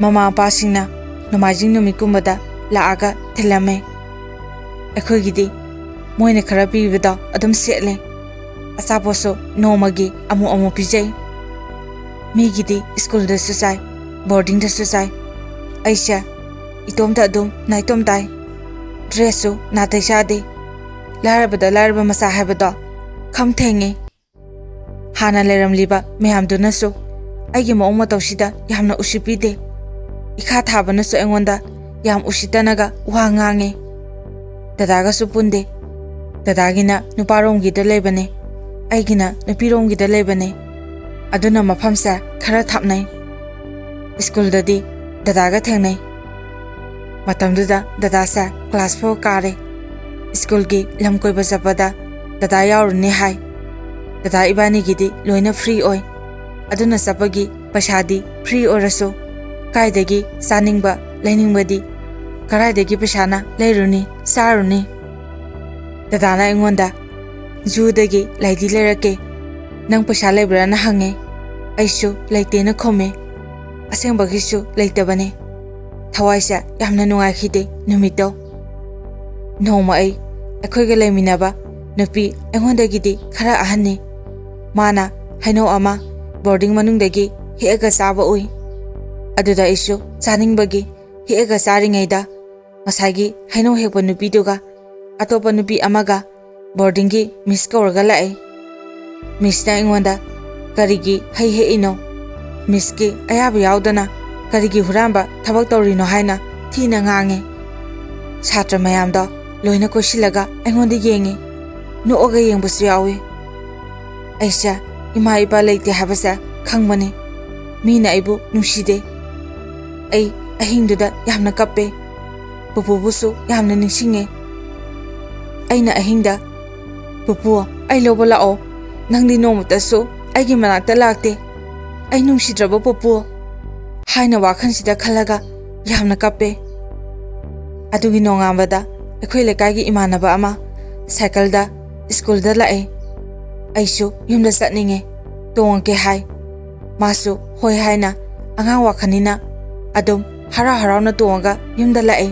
ꯃꯃꯥ ꯃꯄꯥꯁꯤꯡꯅ ꯅꯣꯡꯃꯥꯏꯖꯤꯡ ꯅꯨꯃꯤꯠꯀꯨꯝꯕꯗ ꯂꯥꯛꯑꯒ ꯊꯤꯜꯂꯝꯃꯦ꯫ ꯑꯩꯈꯣꯏꯒꯤꯗꯤ ꯃꯣꯏꯅ ꯈꯔ ꯄꯤꯕꯗꯣ ꯑꯗꯨꯝ ꯁꯦꯠꯂꯦ꯫ ꯑꯆꯥꯄꯣꯠꯁꯨ ꯅꯣꯡꯃꯒꯤ ꯑꯃꯨꯛ ꯑꯃꯨꯛ ꯄꯤꯖꯩ꯫ ꯃꯤꯒꯤꯗꯤ ꯁ꯭ꯀꯨꯜꯗꯁꯨ ꯆꯥꯏ, ꯕꯣꯔꯗꯤꯡꯗꯁꯨ ꯆꯥꯏ꯫ ꯑꯩꯁꯦ ꯏꯇꯣꯝꯇ ꯑꯗꯨꯝ ꯅꯥꯏꯇꯣꯝ ꯇꯥꯏ꯫ ꯗ꯭ꯔꯦꯁꯁꯨ ꯅꯥꯇꯩ ꯆꯥꯗꯦ꯫ ꯂꯥꯏꯔꯕꯗ ꯂꯥꯏꯔꯕ ꯃꯆꯥ ꯍꯥꯏꯕꯗꯣ ꯈꯝ ꯊꯦꯡꯉꯦ꯫ ꯍꯥꯟꯅ ꯂꯩꯔꯝꯂꯤꯕ ꯃꯌꯥꯝꯗꯨꯅꯁꯨ ꯑꯩꯒꯤ ꯃꯑꯣꯡ ꯃꯇꯧꯁꯤꯗ ꯌꯥꯝꯅ ꯎꯁꯤꯠꯄꯤꯗꯦ꯫ ꯏꯈꯥ ꯊꯥꯕꯅꯁꯨ ꯑꯩꯉꯣꯟꯗ ꯌꯥꯝ ꯎꯁꯤꯠꯇꯅꯒ ꯋꯥ ꯉꯥꯡꯉꯦ꯫ ꯗꯗꯥꯒꯁꯨ ꯄꯨꯟꯗꯦ꯫ ꯗꯗꯥꯒꯤꯅ ꯅꯨꯄꯥꯔꯣꯝꯒꯤꯗ ꯂꯩꯕꯅꯦ, ꯑꯩꯒꯤꯅ ꯅꯨꯄꯤꯔꯣꯝꯒꯤꯗ ꯂꯩꯕꯅꯦ꯫ ꯑꯗꯨꯅ ꯃꯐꯝꯁꯦ ꯈꯔ ꯊꯥꯞꯅꯩ꯫ ꯁ꯭ꯀꯨꯜꯗꯗꯤ ꯗꯗꯥꯒ ꯊꯦꯡꯅꯩ꯫ ꯃꯇꯝꯗꯨꯗ ꯗꯗꯥꯁꯦ ꯀ꯭ꯂꯥꯁ ꯐꯣꯔ ꯀꯥꯔꯦ꯫ ꯁ꯭ꯀꯨꯜꯒꯤ ꯂꯝ ꯀꯣꯏꯕ ꯆꯠꯄꯗ ꯗꯗꯥ ꯌꯥꯎꯔꯨꯅꯤ ꯍꯥꯏ꯫ ꯗꯗꯥ ꯏꯕꯥꯅꯤꯒꯤꯗꯤ ꯂꯣꯏꯅ ꯐ꯭ꯔꯤ ꯑꯣꯏ꯫ ꯑꯗꯨꯅ ꯆꯠꯄꯒꯤ ꯄꯩꯁꯥꯗꯤ ꯐ꯭ꯔꯤ ꯑꯣꯏꯔꯁꯨ ꯀꯥꯏꯗꯒꯤ ꯆꯥꯅꯤꯡꯕ ꯂꯩꯅꯤꯡꯕꯗꯤ ꯀꯗꯥꯏꯗꯒꯤ ꯄꯩꯁꯥꯅ ꯂꯩꯔꯨꯅꯤ, ꯆꯥꯔꯨꯅꯤ? ꯗꯗꯥꯅ ꯑꯩꯉꯣꯟꯗ "ꯖꯨꯗꯒꯤ ꯂꯩꯗꯤ ꯂꯩꯔꯛꯀꯦ, ꯅꯪ ꯄꯩꯁꯥ ꯂꯩꯕ꯭ꯔꯥꯅ?" ꯍꯪꯉꯦ꯫ ꯑꯩꯁꯨ "ꯂꯩꯇꯦꯅ" ꯈꯨꯝꯃꯦ꯫ ꯑꯁꯦꯡꯕꯒꯤꯁꯨ ꯂꯩꯇꯕꯅꯦ꯫ ꯊꯋꯥꯏꯁꯦ ꯌꯥꯝꯅ ꯅꯨꯡꯉꯥꯏꯈꯤꯗꯦ ꯅꯨꯃꯤꯠꯇꯣ꯫ ꯅꯣꯡꯃ ꯑꯩ ꯑꯩꯈꯣꯏꯒ ꯂꯩꯃꯤꯟꯅꯕ ꯅꯨꯄꯤ ꯑꯩꯉꯣꯟꯗꯒꯤꯗꯤ ꯈꯔ ꯑꯍꯟꯅꯤ꯫ ꯃꯥꯅ ꯍꯩꯅꯧ ꯑꯃ ꯕꯣꯔꯗꯤꯡ ꯃꯅꯨꯡꯗꯒꯤ ꯍꯦꯛꯑꯒ ꯆꯥꯕ ꯎꯏ꯫ ꯑꯗꯨꯗ ꯑꯩꯁꯨ ꯆꯥꯅꯤꯡꯕꯒꯤ ꯍꯦꯛꯑꯒ ꯆꯥꯔꯤꯉꯩꯗ ꯉꯁꯥꯏꯒꯤ ꯍꯩꯅꯧ ꯍꯦꯛꯄ ꯅꯨꯄꯤꯗꯨꯒ ꯑꯇꯣꯞꯄ ꯅꯨꯄꯤ ꯑꯃꯒ ꯕꯣꯔꯗꯤꯡꯒꯤ ꯃꯤꯁ ꯀꯧꯔꯒ ꯂꯥꯛꯑꯦ꯫ ꯃꯤꯁꯅ ꯑꯩꯉꯣꯟꯗ "ꯀꯔꯤꯒꯤ ꯍꯩ ꯍꯦꯛꯏꯅꯣ? ꯃꯤꯁꯀꯤ ꯑꯌꯥꯕ ꯌꯥꯎꯗꯅ ꯀꯔꯤꯒꯤ ꯍꯨꯔꯥꯟꯕ ꯊꯕꯛ ꯇꯧꯔꯤꯅꯣ?" ꯍꯥꯏꯅ ꯊꯤꯅ ꯉꯥꯡꯉꯦ꯫ ꯁꯥꯇ꯭ꯔ ꯃꯌꯥꯝꯗꯣ ꯂꯣꯏꯅ ꯀꯣꯏꯁꯤꯜꯂꯒ ꯑꯩꯉꯣꯟꯗ ꯌꯦꯡꯉꯤ꯫ ꯅꯣꯛꯑꯒ ꯌꯦꯡꯕꯁꯨ ꯌꯥꯎꯏ꯫ ꯑꯩꯁꯦ ꯏꯃꯥ ꯏꯄꯥ ꯂꯩꯇꯦ ꯍꯥꯏꯕꯁꯦ ꯈꯪꯕꯅꯤ꯫ ꯃꯤꯅ ꯑꯩꯕꯨ ꯅꯨꯡꯁꯤꯗꯦ꯫ ꯑꯩ ꯑꯍꯤꯡꯗꯨꯗ ꯌꯥꯝꯅ ꯀꯞꯄꯦ꯫ ꯄꯨꯄꯨꯕꯨꯁꯨ ꯌꯥꯝꯅ ꯅꯤꯡꯁꯤꯡꯉꯦ꯫ ꯑꯩꯅ ꯑꯍꯤꯡꯗ, "ꯄꯨꯄꯨ, ꯑꯩ ꯂꯧꯕ ꯂꯥꯛꯑꯣ꯫ ꯅꯪꯗꯤ ꯅꯣꯡꯃꯇꯁꯨ ꯑꯩꯒꯤ ꯃꯅꯥꯛꯇ ꯂꯥꯛꯇꯦ꯫ ꯑꯩ ꯅꯨꯡꯁꯤꯗ꯭ꯔꯕ ꯄꯨꯄꯨ?" ꯍꯥꯏꯅ ꯋꯥꯈꯜꯁꯤꯗ ꯈꯜꯂꯒ ꯌꯥꯝꯅ ꯀꯞꯄꯦ꯫ ꯑꯗꯨꯒꯤ ꯅꯣꯡꯉꯥꯟꯕꯗ ꯑꯩꯈꯣꯏ ꯂꯩꯀꯥꯏꯒꯤ ꯏꯃꯥꯟꯅꯕ ꯑꯃ ꯁꯥꯏꯀꯜꯗ ꯁ꯭ꯀꯨꯜꯗ ꯂꯥꯛꯑꯦ꯫ ꯑꯩꯁꯨ ꯌꯨꯝꯗ ꯆꯠꯅꯤꯡꯉꯦ, ꯇꯣꯡꯉꯛꯀꯦ ꯍꯥꯏ꯫ ꯃꯥꯁꯨ ꯍꯣꯏ ꯍꯥꯏꯅ, ꯑꯉꯥꯡ ꯋꯥꯈꯜꯅꯤꯅ ꯑꯗꯨꯝ ꯍꯔꯥꯎ ꯍꯔꯥꯎꯅ ꯇꯣꯡꯉꯒ ꯌꯨꯝꯗ ꯂꯥꯛꯑꯦ꯫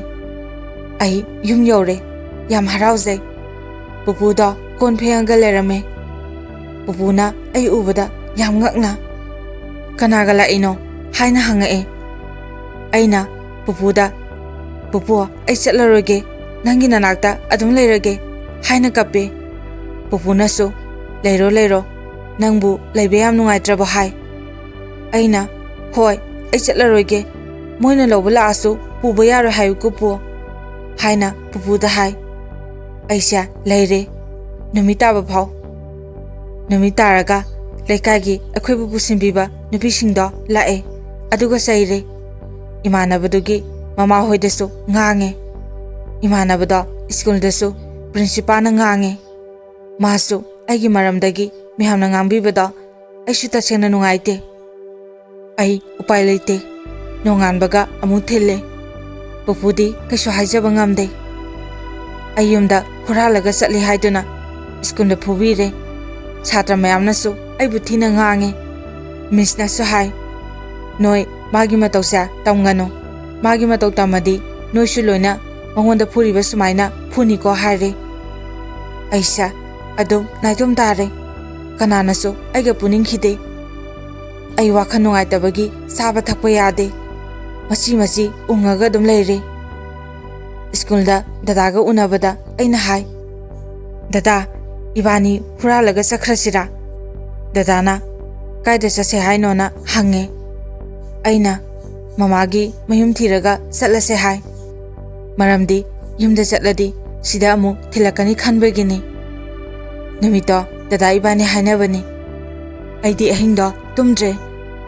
ꯑꯩ ꯌꯨꯝ ꯌꯧꯔꯦ, ꯌꯥꯝ ꯍꯔꯥꯎꯖꯩ꯫ ꯄꯨꯄꯨꯗꯣ ꯀꯣꯟ ꯐꯦꯡꯉꯒ ꯂꯩꯔꯝꯃꯦ꯫ ꯄꯨꯄꯨꯅ ꯑꯩ ꯎꯕꯗ ꯌꯥꯝ ꯉꯛꯅ, "ꯀꯅꯥꯒ ꯂꯥꯛꯏꯅꯣ?" ꯍꯥꯏꯅ ꯍꯪꯉꯛꯑꯦ꯫ ꯑꯩꯅ ꯄꯨꯄꯨꯗ, "ꯄꯨꯄꯨ, ꯑꯩ ꯆꯠꯂꯔꯣꯏꯒꯦ, ꯅꯪꯒꯤ ꯅꯅꯥꯛꯇ ꯑꯗꯨꯝ ꯂꯩꯔꯒꯦ" ꯍꯥꯏꯅ ꯀꯞꯄꯦ꯫ ꯄꯨꯄꯨꯅꯁꯨ, "ꯂꯩꯔꯣ, ꯂꯩꯔꯣ, ꯅꯪꯕꯨ ꯂꯩꯕ ꯌꯥꯝ ꯅꯨꯡꯉꯥꯏꯇ꯭ꯔꯕꯣ?" ꯍꯥꯏ꯫ ꯑꯩꯅ, "ꯍꯣꯏ, ꯑꯩ ꯆꯠꯂꯔꯣꯏꯒꯦ, ꯃꯣꯏꯅ ꯂꯧꯕ ꯂꯥꯛꯑꯁꯨ ꯄꯨꯕ ꯌꯥꯔꯣꯏ ꯍꯥꯏꯌꯨꯀꯣ ꯄꯨ" ꯍꯥꯏꯅ ꯄꯨꯄꯨꯗ ꯍꯥꯏ꯫ ꯑꯩꯁꯦ ꯂꯩꯔꯦ ꯅꯨꯃꯤꯠ ꯇꯥꯕ ꯐꯥꯎ꯫ ꯅꯨꯃꯤꯠ ꯇꯥꯔꯒ ꯂꯩꯀꯥꯏꯒꯤ ꯑꯩꯈꯣꯏꯕꯨ ꯄꯨꯁꯤꯟꯕꯤꯕ ꯅꯨꯄꯤꯁꯤꯡꯗꯣ ꯂꯥꯛꯑꯦ, ꯑꯗꯨꯒ ꯆꯩꯔꯦ꯫ ꯏꯃꯥꯟꯅꯕꯗꯨꯒꯤ ꯃꯃꯥꯍꯣꯏꯗꯁꯨ ꯉꯥꯡꯉꯦ꯫ ꯏꯃꯥꯟꯅꯕꯗꯣ ꯁ꯭ꯀꯨꯜꯗꯁꯨ ꯄ꯭ꯔꯤꯟꯁꯤꯄꯥꯜꯅ ꯉꯥꯡꯉꯦ꯫ ꯃꯥꯁꯨ ꯑꯩꯒꯤ ꯃꯔꯝꯗꯒꯤ ꯃꯌꯥꯝꯅ ꯉꯥꯡꯕꯤꯕꯗꯣ ꯑꯩꯁꯨ ꯇꯁꯦꯡꯅ ꯅꯨꯡꯉꯥꯏꯇꯦ꯫ ꯑꯩ ꯎꯄꯥꯏ ꯂꯩꯇꯦ꯫ ꯅꯣꯡꯉꯥꯟꯕꯒ ꯑꯃꯨꯛ ꯊꯤꯜꯂꯦ꯫ ꯄꯨꯄꯨꯗꯤ ꯀꯩꯁꯨ ꯍꯥꯏꯖꯕ ꯉꯝꯗꯦ꯫ ꯑꯩ ꯌꯨꯝꯗ ꯍꯨꯔꯥꯜꯂꯒ ꯆꯠꯂꯤ ꯍꯥꯏꯗꯨꯅ ꯁ꯭ꯀꯨꯜꯗ ꯐꯨꯕꯤꯔꯦ꯫ ꯁꯥꯇ꯭ꯔ ꯃꯌꯥꯝꯅꯁꯨ ꯑꯩꯕꯨ ꯊꯤꯅ ꯉꯥꯡꯉꯦ꯫ ꯃꯤꯁꯅꯁꯨ ꯍꯥꯏ, "ꯅꯣꯏ ꯃꯥꯒꯤ ꯃꯇꯧꯁꯦ ꯇꯝꯒꯅꯨ꯫ ꯃꯥꯒꯤ ꯃꯇꯧ ꯇꯝꯃꯗꯤ ꯅꯣꯏꯁꯨ ꯂꯣꯏꯅ ꯃꯉꯣꯟꯗ ꯐꯨꯔꯤꯕ ꯁꯨꯃꯥꯏꯅ ꯐꯨꯅꯤꯀꯣ" ꯍꯥꯏꯔꯦ꯫ ꯑꯩꯁꯦ ꯑꯗꯨꯝ ꯅꯥꯏꯇꯣꯝ ꯇꯥꯔꯦ꯫ ꯀꯅꯥꯅꯁꯨ ꯑꯩꯒ ꯄꯨꯅꯤꯡꯈꯤꯗꯦ꯫ ꯑꯩ ꯋꯥꯈꯜ ꯅꯨꯡꯉꯥꯏꯇꯕꯒꯤ ꯆꯥꯕ ꯊꯛꯄ ꯌꯥꯗꯦ꯫ ꯃꯆꯤ ꯃꯆꯤ ꯎꯪꯉꯒ ꯑꯗꯨꯝ ꯂꯩꯔꯦ꯫ ꯁ꯭ꯀꯨꯜꯗ ꯗꯗꯥꯒ ꯎꯅꯕꯗ ꯑꯩꯅ ꯍꯥꯏ, "ꯗꯗꯥ, ꯏꯕꯥꯅꯤ ꯍꯨꯔꯥꯜꯂꯒ ꯆꯠꯈ꯭ꯔꯁꯤꯔꯥ?" ꯗꯗꯥꯅ, "ꯀꯥꯏꯗ ꯆꯠꯁꯦ ꯍꯥꯏꯅꯣꯅ?" ꯍꯪꯉꯦ꯫ ꯑꯩꯅ, "ꯃꯃꯥꯒꯤ ꯃꯌꯨꯝ ꯊꯤꯔꯒ ꯆꯠꯂꯁꯦ" ꯍꯥꯏ꯫ ꯃꯔꯝꯗꯤ ꯌꯨꯝꯗ ꯆꯠꯂꯗꯤ ꯁꯤꯗ ꯑꯃꯨꯛ ꯊꯤꯜꯂꯛꯀꯅꯤ ꯈꯟꯕꯒꯤꯅꯤ꯫ ꯅꯨꯃꯤꯠꯇꯣ ꯗꯗꯥ ꯏꯕꯥꯅꯤ ꯍꯥꯏꯅꯕꯅꯤ꯫ ꯑꯩꯗꯤ ꯑꯍꯤꯡꯗꯣ ꯇꯨꯝꯗ꯭ꯔꯦ꯫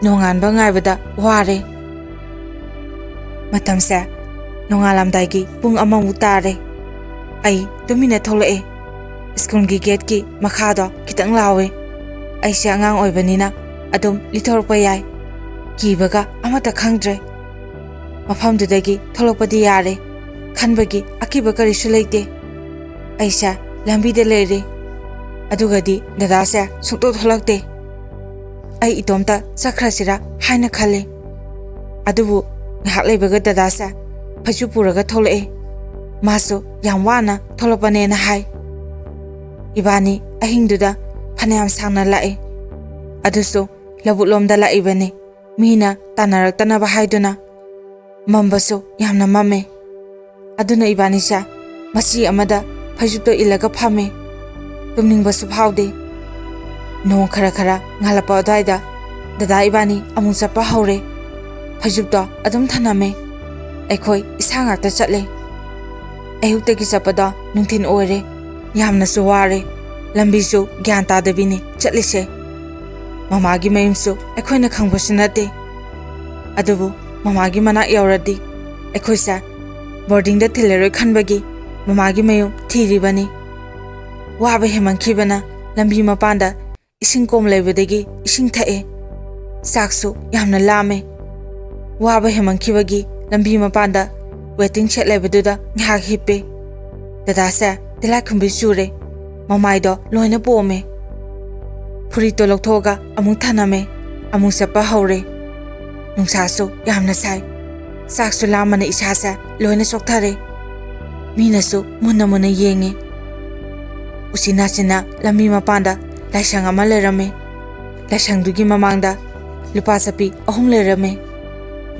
ꯅꯣꯡꯉꯥꯟꯕ ꯉꯥꯏꯕꯗ ꯋꯥꯔꯦ꯫ ꯃꯇꯝꯁꯦ ꯅꯣꯡꯉꯥꯜꯂꯝꯗꯥꯏꯒꯤ ꯄꯨꯡ ꯑꯃꯃꯨꯛ ꯇꯥꯔꯦ꯫ ꯑꯩ ꯇꯨꯃꯤꯟꯅ ꯊꯣꯛꯂꯛꯑꯦ꯫ ꯁ꯭ꯀꯨꯜꯒꯤ ꯒꯦꯠꯀꯤ ꯃꯈꯥꯗꯣ ꯈꯤꯇꯪ ꯂꯥꯎꯋꯦ꯫ ꯑꯩꯁꯦ ꯑꯉꯥꯡ ꯑꯣꯏꯕꯅꯤꯅ ꯑꯗꯨꯝ ꯂꯤꯊꯣꯔꯛꯄ ꯌꯥꯏ꯫ ꯀꯤꯕꯒ ꯑꯃꯠꯇ ꯈꯪꯗ꯭ꯔꯦ꯫ ꯃꯐꯝꯗꯨꯗꯒꯤ ꯊꯣꯛꯂꯛꯄꯗꯤ ꯌꯥꯔꯦ ꯈꯟꯕꯒꯤ ꯑꯀꯤꯕ ꯀꯔꯤꯁꯨ ꯂꯩꯇꯦ꯫ ꯑꯩꯁꯦ ꯂꯝꯕꯤꯗ ꯂꯩꯔꯦ꯫ ꯑꯗꯨꯒꯗꯤ ꯗꯗꯥꯁꯦ ꯁꯨꯡꯊꯣꯛ ꯊꯣꯛꯂꯛꯇꯦ꯫ ꯑꯩ ꯏꯇꯣꯝꯇ ꯆꯠꯈ꯭ꯔꯁꯤꯔꯥ ꯍꯥꯏꯅ ꯈꯜꯂꯦ꯫ ꯑꯗꯨꯕꯨ ꯉꯥꯏꯍꯥꯛ ꯂꯩꯕꯒ ꯗꯗꯥꯁꯦ ꯐꯩꯖꯨꯞ ꯄꯨꯔꯒ ꯊꯣꯛꯂꯛꯑꯦ꯫ ꯃꯥꯁꯨ ꯌꯥꯝ ꯋꯥꯅ ꯊꯣꯛꯂꯛꯄꯅꯦꯅ ꯍꯥꯏ꯫ ꯏꯕꯥꯅꯤ ꯑꯍꯤꯡꯗꯨꯗ ꯐꯅꯌꯥꯝ ꯁꯥꯡꯅ ꯂꯥꯛꯑꯦ꯫ ꯑꯗꯨꯁꯨ ꯂꯧꯕꯨꯛꯂꯣꯝꯗ ꯂꯥꯛꯏꯕꯅꯤ꯫ ꯃꯤꯅ ꯇꯥꯟꯅꯔꯛꯇꯅꯕ ꯍꯥꯏꯗꯨꯅ꯫ ꯃꯝꯕꯁꯨ ꯌꯥꯝꯅ ꯃꯝꯃꯦ꯫ ꯑꯗꯨꯅ ꯏꯕꯥꯅꯤꯁꯦ ꯃꯆꯤ ꯑꯃꯗ ꯐꯩꯖꯨꯞꯇꯣ ꯏꯜꯂꯒ ꯐꯝꯃꯦ꯫ ꯇꯨꯝꯅꯤꯡꯕꯁꯨ ꯐꯥꯎꯗꯦ꯫ ꯅꯣꯡ ꯈꯔ ꯈꯔ ꯉꯥꯜꯂꯛꯄ ꯑꯗꯨꯋꯥꯏꯗ ꯗꯗꯥ ꯏꯕꯥꯅꯤ ꯑꯃꯨꯛ ꯆꯠꯄ ꯍꯧꯔꯦ꯫ ꯐꯩꯖꯨꯞꯇꯣ ꯑꯗꯨꯝ ꯊꯅꯝꯃꯦ꯫ ꯑꯩꯈꯣꯏ ꯏꯁꯥ ꯉꯥꯛꯇ ꯆꯠꯂꯦ꯫ ꯑꯌꯨꯛꯇꯒꯤ ꯆꯠꯄꯗꯣ ꯅꯨꯡꯊꯤꯜ ꯑꯣꯏꯔꯦ꯫ ꯌꯥꯝꯅꯁꯨ ꯋꯥꯔꯦ꯫ ꯂꯝꯕꯤꯁꯨ ꯒ꯭ꯌꯥꯟ ꯇꯥꯗꯕꯤꯅꯤ ꯆꯠꯂꯤꯁꯦ꯫ ꯃꯃꯥꯒꯤ ꯃꯌꯨꯝꯁꯨ ꯑꯩꯈꯣꯏꯅ ꯈꯪꯕꯁꯨ ꯅꯠꯇꯦ꯫ ꯑꯗꯨꯕꯨ ꯃꯃꯥꯒꯤ ꯃꯅꯥꯛ ꯌꯧꯔꯗꯤ ꯑꯩꯈꯣꯏꯁꯦ ꯕꯣꯔꯗꯤꯡꯗ ꯊꯤꯜꯂꯔꯣꯏ ꯈꯟꯕꯒꯤ ꯃꯃꯥꯒꯤ ꯃꯌꯨꯝ ꯊꯤꯔꯤꯕꯅꯤ꯫ ꯋꯥꯕ ꯍꯦꯟꯃꯟꯈꯤꯕꯅ ꯂꯝꯕꯤ ꯃꯄꯥꯟꯗ ꯏꯁꯤꯡ ꯀꯣꯝ ꯂꯩꯕꯗꯒꯤ ꯏꯁꯤꯡ ꯊꯛꯑꯦ꯫ ꯆꯥꯛꯁꯨ ꯌꯥꯝꯅ ꯂꯥꯝꯃꯦ꯫ ꯋꯥꯕ ꯍꯦꯟꯃꯟꯈꯤꯕꯒꯤ ꯂꯝꯕꯤ ꯃꯄꯥꯟꯗ ꯋꯦꯇꯤꯡ ꯁꯦꯗ ꯂꯩꯕꯗꯨꯗ ꯉꯥꯏꯍꯥꯛ ꯍꯤꯞꯄꯦ꯫ ꯗꯗꯥꯁꯦ ꯇꯤꯜꯂꯥꯏꯈꯨꯝꯕꯤ ꯆꯨꯔꯦ꯫ ꯃꯃꯥꯏꯗꯣ ꯂꯣꯏꯅ ꯄꯣꯝꯃꯦ꯫ ꯐꯨꯔꯤꯠꯇꯣ ꯂꯧꯊꯣꯛꯑꯒ ꯑꯃꯨꯛ ꯊꯅꯝꯃꯦ꯫ ꯑꯃꯨꯛ ꯆꯠꯄ ꯍꯧꯔꯦ꯫ ꯅꯨꯡꯁꯥꯁꯨ ꯌꯥꯝꯅ ꯁꯥꯏ꯫ ꯆꯥꯛꯁꯨ ꯂꯥꯝꯃꯅ ꯏꯁꯥꯁꯦ ꯂꯣꯏꯅ ꯆꯣꯛꯊꯔꯦ꯫ ꯃꯤꯅꯁꯨ ꯃꯨꯟꯅ ꯃꯨꯟꯅ ꯌꯦꯡꯉꯦ꯫ ꯎꯆꯤꯟ ꯅꯥꯆꯤꯟꯅ ꯂꯝꯕꯤ ꯃꯄꯥꯟꯗ ꯂꯥꯏꯁꯪ ꯑꯃ ꯂꯩꯔꯝꯃꯦ꯫ ꯂꯥꯏꯁꯪꯗꯨꯒꯤ ꯃꯃꯥꯡꯗ ꯂꯨꯄꯥ ꯆꯠꯄꯤ ꯑꯍꯨꯝ ꯂꯩꯔꯝꯃꯦ꯫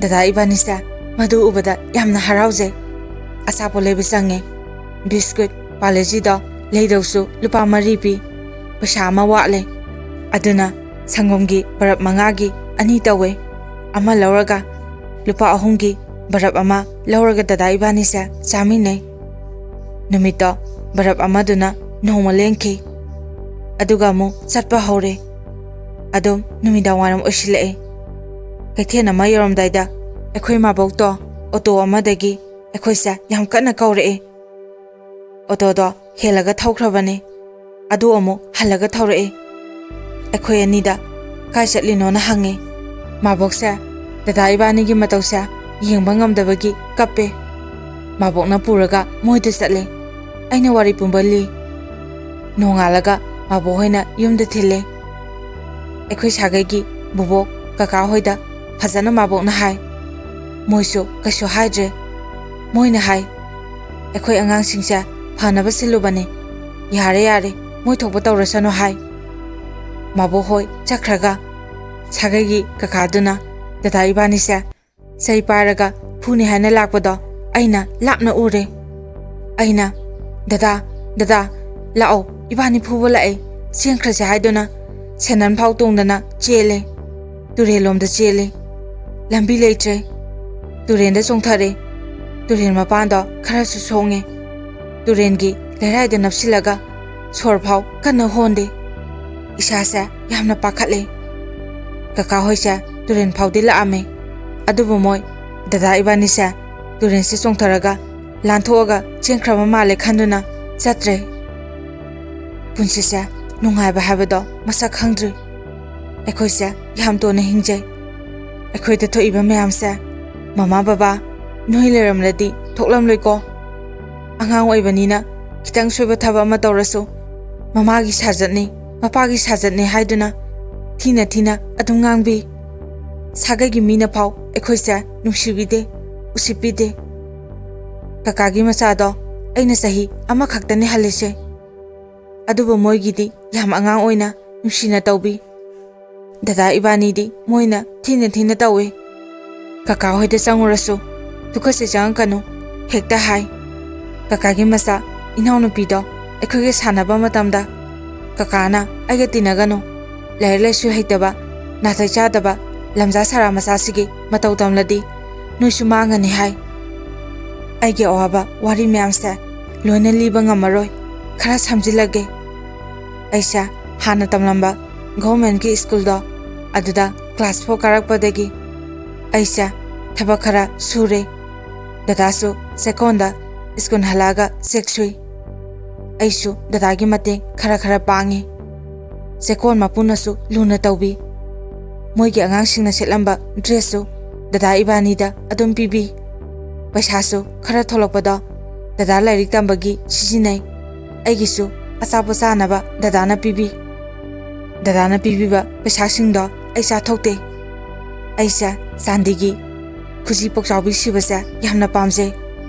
ꯗꯗꯥ ꯏꯕꯥꯅꯤꯁꯦ ꯃꯗꯨ ꯎꯕꯗ ꯌꯥꯝꯅ ꯍꯔꯥꯎꯖꯩ꯫ ꯑꯆꯥꯄꯣꯠ ꯂꯩꯕ ꯆꯪꯉꯦ꯫ ꯕꯤꯁꯀꯨꯠ, ꯄꯥꯔꯂꯦꯖꯤꯗꯣ ꯂꯩꯗꯧꯁꯨ ꯂꯨꯄꯥ ꯃꯔꯤ ꯄꯤ꯫ ꯄꯩꯁꯥ ꯑꯃ ꯋꯥꯠꯂꯦ꯫ ꯑꯗꯨꯅ ꯁꯪꯒꯣꯝꯒꯤ ꯕꯔꯞ ꯃꯉꯥꯒꯤ ꯑꯅꯤ ꯇꯧꯋꯦ꯫ ꯑꯃ ꯂꯧꯔꯒ ꯂꯨꯄꯥ ꯑꯍꯨꯝꯒꯤ ꯕꯔꯞ ꯑꯃ ꯂꯧꯔꯒ ꯗꯗꯥ ꯏꯕꯥꯅꯤꯁꯦ ꯆꯥꯃꯤꯟꯅꯩ꯫ ꯅꯨꯃꯤꯠꯇꯣ ꯕꯔꯞ ꯑꯃꯗꯨꯅ ꯅꯣꯡꯃ ꯂꯦꯟꯈꯤ꯫ ꯑꯗꯨꯒ ꯑꯃꯨꯛ ꯆꯠꯄ ꯍꯧꯔꯦ꯫ ꯑꯗꯨꯝ ꯅꯨꯃꯤꯗꯥꯡ ꯋꯥꯏꯔꯝ ꯑꯣꯏꯁꯤꯜꯂꯛꯑꯦ꯫ ꯀꯩꯊꯦꯜ ꯑꯃ ꯌꯧꯔꯝꯗꯥꯏꯗ ꯑꯩꯈꯣꯏ ꯃꯥꯕꯣꯛꯇꯣ ꯑꯣꯇꯣ ꯑꯃꯗꯒꯤ ꯑꯩꯈꯣꯏꯁꯦ ꯌꯥꯝ ꯀꯟꯅ ꯀꯧꯔꯛꯑꯦ꯫ ꯑꯣꯇꯣꯗꯣ ꯍꯦꯜꯂꯒ ꯊꯧꯈ꯭ꯔꯕꯅꯦ꯫ ꯑꯗꯨ ꯑꯃꯨꯛ ꯍꯜꯂꯒ ꯊꯧꯔꯛꯑꯦ꯫ ꯑꯩꯈꯣꯏ ꯑꯅꯤꯗ ꯀꯥꯏ ꯆꯠꯂꯤꯅꯣꯅ ꯍꯪꯉꯦ꯫ ꯃꯥꯕꯣꯛꯁꯦ ꯗꯗꯥ ꯏꯕꯥꯅꯤꯒꯤ ꯃꯇꯧꯁꯦ ꯌꯦꯡꯕ ꯉꯝꯗꯕꯒꯤ ꯀꯞꯄꯦ꯫ ꯃꯥꯕꯣꯛꯅ ꯄꯨꯔꯒ ꯃꯣꯏꯗ ꯆꯠꯂꯦ꯫ ꯑꯩꯅ ꯋꯥꯔꯤ ꯄꯨꯝꯕ ꯂꯤ꯫ ꯅꯣꯡꯉꯥꯜꯂꯒ ꯃꯥꯕꯣꯛ ꯍꯣꯏꯅ ꯌꯨꯝꯗ ꯊꯤꯜꯂꯦ꯫ ꯑꯩꯈꯣꯏ ꯁꯥꯒꯩꯒꯤ ꯕꯨꯕꯣꯛ ꯀꯀꯥ ꯍꯣꯏꯗ ꯐꯖꯅ ꯃꯥꯕꯣꯛꯅ ꯍꯥꯏ꯫ ꯃꯣꯏꯁꯨ ꯀꯩꯁꯨ ꯍꯥꯏꯗ꯭ꯔꯦ꯫ ꯃꯣꯏꯅ ꯍꯥꯏ, "ꯑꯩꯈꯣꯏ ꯑꯉꯥꯡꯁꯤꯡꯁꯦ ꯐꯅꯕ ꯁꯤꯜꯂꯨꯕꯅꯦ꯫ ꯌꯥꯔꯦ, ꯌꯥꯔꯦ, ꯃꯣꯏ ꯊꯣꯛꯄ ꯇꯧꯔꯁꯅꯨ" ꯍꯥꯏ꯫ ꯃꯥꯕꯣꯛ ꯍꯣꯏ ꯆꯠꯈ꯭ꯔꯒ ꯁꯥꯒꯩꯒꯤ ꯀꯀꯥꯗꯨꯅ ꯗꯗꯥ ꯏꯕꯥꯅꯤꯁꯦ ꯆꯩ ꯄꯥꯏꯔꯒ ꯐꯨꯅꯤ ꯍꯥꯏꯅ ꯂꯥꯛꯄꯗꯣ ꯑꯩꯅ ꯂꯥꯞꯅ ꯎꯔꯦ꯫ ꯑꯩꯅ, "ꯗꯗꯥ, ꯗꯗꯥ, ꯂꯥꯛꯑꯣ, ꯏꯕꯥꯅꯤ ꯐꯨꯕ ꯂꯥꯛꯑꯦ, ꯆꯦꯟꯈ꯭ꯔꯁꯦ" ꯍꯥꯏꯗꯨꯅ ꯁꯦꯟꯗꯟ ꯐꯥꯎ ꯇꯣꯡꯗꯅ ꯆꯦꯜꯂꯦ꯫ ꯇꯨꯔꯦꯜꯂꯣꯝꯗ ꯆꯦꯜꯂꯦ꯫ ꯂꯝꯕꯤ ꯂꯩꯇ꯭ꯔꯦ꯫ ꯇꯨꯔꯦꯟꯗ ꯆꯣꯡꯊꯔꯦ꯫ ꯇꯨꯔꯦꯟ ꯃꯄꯥꯟꯗꯣ ꯈꯔꯁꯨ ꯁꯣꯡꯉꯦ꯫ ꯇꯨꯔꯦꯟꯒꯤ ꯂꯩꯔꯥꯏꯗ ꯅꯞꯁꯤꯜꯂꯒ ꯁꯣꯔ ꯐꯥꯎ ꯀꯟꯅ ꯍꯣꯟꯗꯦ꯫ ꯏꯁꯥꯁꯦ ꯌꯥꯝꯅ ꯄꯥꯈꯠꯂꯦ꯫ ꯀꯀꯥ ꯍꯣꯏꯁꯦ ꯇꯨꯔꯦꯟ ꯐꯥꯎꯗꯤ ꯂꯥꯛꯑꯝꯃꯦ, ꯑꯗꯨꯕꯨ ꯃꯣꯏ ꯗꯗꯥ ꯏꯕꯥꯅꯤꯁꯦ ꯇꯨꯔꯦꯟꯁꯦ ꯆꯣꯡꯊꯔꯒ ꯂꯥꯟꯊꯣꯛꯑꯒ ꯆꯦꯟꯈ꯭ꯔꯕ ꯃꯥꯜꯂꯦ ꯈꯟꯗꯨꯅ ꯆꯠꯇ꯭ꯔꯦ꯫ ꯄꯨꯟꯁꯤꯁꯦ ꯅꯨꯡꯉꯥꯏꯕ ꯍꯥꯏꯕꯗꯣ ꯃꯁꯛ ꯈꯪꯗ꯭ꯔꯤ꯫ ꯑꯩꯈꯣꯏꯁꯦ ꯌꯥꯝ ꯇꯣꯟꯅ ꯍꯤꯡꯖꯩ꯫ ꯑꯩꯈꯣꯏꯗ ꯊꯣꯛꯏꯕ ꯃꯌꯥꯝꯁꯦ ꯃꯃꯥ ꯕꯕꯥ ꯅꯣꯏ ꯂꯩꯔꯝꯂꯗꯤ ꯊꯣꯛꯂꯝꯂꯣꯏꯀꯣ꯫ ꯑꯉꯥꯡ ꯑꯣꯏꯕꯅꯤꯅ ꯈꯤꯇꯪ ꯁꯣꯏꯕ ꯊꯕꯛ ꯑꯃ ꯇꯧꯔꯁꯨ ꯃꯃꯥꯒꯤ ꯁꯥꯖꯠꯅꯤ, ꯃꯄꯥꯒꯤ ꯁꯥꯖꯠꯅꯤ ꯍꯥꯏꯗꯨꯅ ꯊꯤꯅ ꯊꯤꯅ ꯑꯗꯨꯝ ꯉꯥꯡꯕꯤ꯫ ꯁꯥꯒꯩꯒꯤ ꯃꯤꯅ ꯐꯥꯎ ꯑꯩꯈꯣꯏꯁꯦ ꯅꯨꯡꯁꯤꯕꯤꯗꯦ, ꯎꯁꯤꯠꯄꯤꯗꯦ꯫ ꯀꯀꯥꯒꯤ ꯃꯆꯥꯗꯣ ꯑꯩꯅ ꯆꯍꯤ ꯑꯃꯈꯛꯇꯅꯤ ꯍꯜꯂꯤꯁꯦ꯫ ꯑꯗꯨꯕꯨ ꯃꯣꯏꯒꯤꯗꯤ ꯌꯥꯝ ꯑꯉꯥꯡ ꯑꯣꯏꯅ ꯅꯨꯡꯁꯤꯅ ꯇꯧꯕꯤ꯫ ꯗꯗꯥ ꯏꯕꯥꯅꯤꯗꯤ ꯃꯣꯏꯅ ꯊꯤꯅ ꯊꯤꯅ ꯇꯧꯏ꯫ ꯀꯀꯥ ꯍꯣꯏꯗ ꯆꯪꯉꯨꯔꯁꯨ "ꯇꯨꯀꯠꯆꯩ, ꯆꯪꯉꯛꯀꯅꯨ" ꯍꯦꯛꯇ ꯍꯥꯏ꯫ ꯀꯀꯥꯒꯤ ꯃꯆꯥ ꯏꯅꯥꯎꯅꯨꯄꯤꯗꯣ ꯑꯩꯈꯣꯏꯒ ꯁꯥꯟꯅꯕ ꯃꯇꯝꯗ ꯀꯀꯥꯅ "ꯑꯩꯒ ꯇꯤꯟꯅꯒꯅꯨ, ꯂꯥꯏꯔꯤꯛ ꯂꯥꯏꯁꯨ ꯍꯩꯇꯕ, ꯅꯥꯇꯩ ꯆꯥꯗꯕ, ꯂꯝꯖꯥ ꯁꯔꯥ ꯃꯆꯥꯁꯤꯒꯤ ꯃꯇꯧ ꯇꯝꯂꯗꯤ ꯅꯣꯏꯁꯨ ꯃꯥꯡꯉꯅꯤ" ꯍꯥꯏ꯫ ꯑꯩꯒꯤ ꯑꯋꯥꯕ ꯋꯥꯔꯤ ꯃꯌꯥꯝꯁꯦ ꯂꯣꯏꯅ ꯂꯤꯕ ꯉꯝꯃꯔꯣꯏ, ꯈꯔ ꯁꯝꯖꯤꯜꯂꯒꯦ꯫ ꯑꯩꯁꯦ ꯍꯥꯟꯅ ꯇꯝꯂꯝꯕ ꯒꯚꯔꯟꯃꯦꯟꯠꯀꯤ ꯁ꯭ꯀꯨꯜꯗꯣ, ꯑꯗꯨꯗ ꯀ꯭ꯂꯥꯁ ꯐꯣꯔ ꯀꯥꯔꯛꯄꯗꯒꯤ ꯑꯩꯁꯦ ꯊꯕꯛ ꯈꯔ ꯁꯨꯔꯦ꯫ ꯗꯗꯥꯁꯨ ꯆꯦꯛꯀꯣꯟꯗ ꯁ꯭ꯀꯨꯜ ꯍꯜꯂꯛꯑꯒ ꯆꯦꯛ ꯁꯨꯏ꯫ ꯑꯩꯁꯨ ꯗꯗꯥꯒꯤ ꯃꯇꯦꯡ ꯈꯔ ꯈꯔ ꯄꯥꯡꯉꯤ꯫ ꯆꯦꯛꯀꯣꯟ ꯃꯄꯨꯅꯁꯨ ꯂꯨꯅ ꯇꯧꯕꯤ꯫ ꯃꯣꯏꯒꯤ ꯑꯉꯥꯡꯁꯤꯡꯅ ꯁꯦꯠꯂꯝꯕ ꯗ꯭ꯔꯦꯁꯁꯨ ꯗꯗꯥ ꯏꯕꯥꯅꯤꯗ ꯑꯗꯨꯝ ꯄꯤꯕꯤ꯫ ꯄꯩꯁꯥꯁꯨ ꯈꯔ ꯊꯣꯛꯂꯛꯄꯗꯣ ꯗꯗꯥ ꯂꯥꯏꯔꯤꯛ ꯇꯝꯕꯒꯤ ꯁꯤꯖꯤꯟꯅꯩ꯫ ꯑꯩꯒꯤꯁꯨ ꯑꯆꯥꯄꯣꯠ ꯆꯥꯅꯕ ꯗꯗꯥꯅ ꯄꯤꯕꯤ꯫ ꯗꯗꯥꯅ ꯄꯤꯕꯤꯕ ꯄꯩꯁꯥꯁꯤꯡꯗꯣ ꯑꯩ ꯆꯥꯊꯣꯛꯇꯦ꯫ ꯑꯩꯁꯦ ꯆꯥꯟꯗꯤꯒꯤ ꯈꯨꯖꯤ ꯄꯣꯛꯆꯥꯎꯕꯤ ꯁꯤꯕꯁꯦ ꯌꯥꯝꯅ ꯄꯥꯝꯖꯩ꯫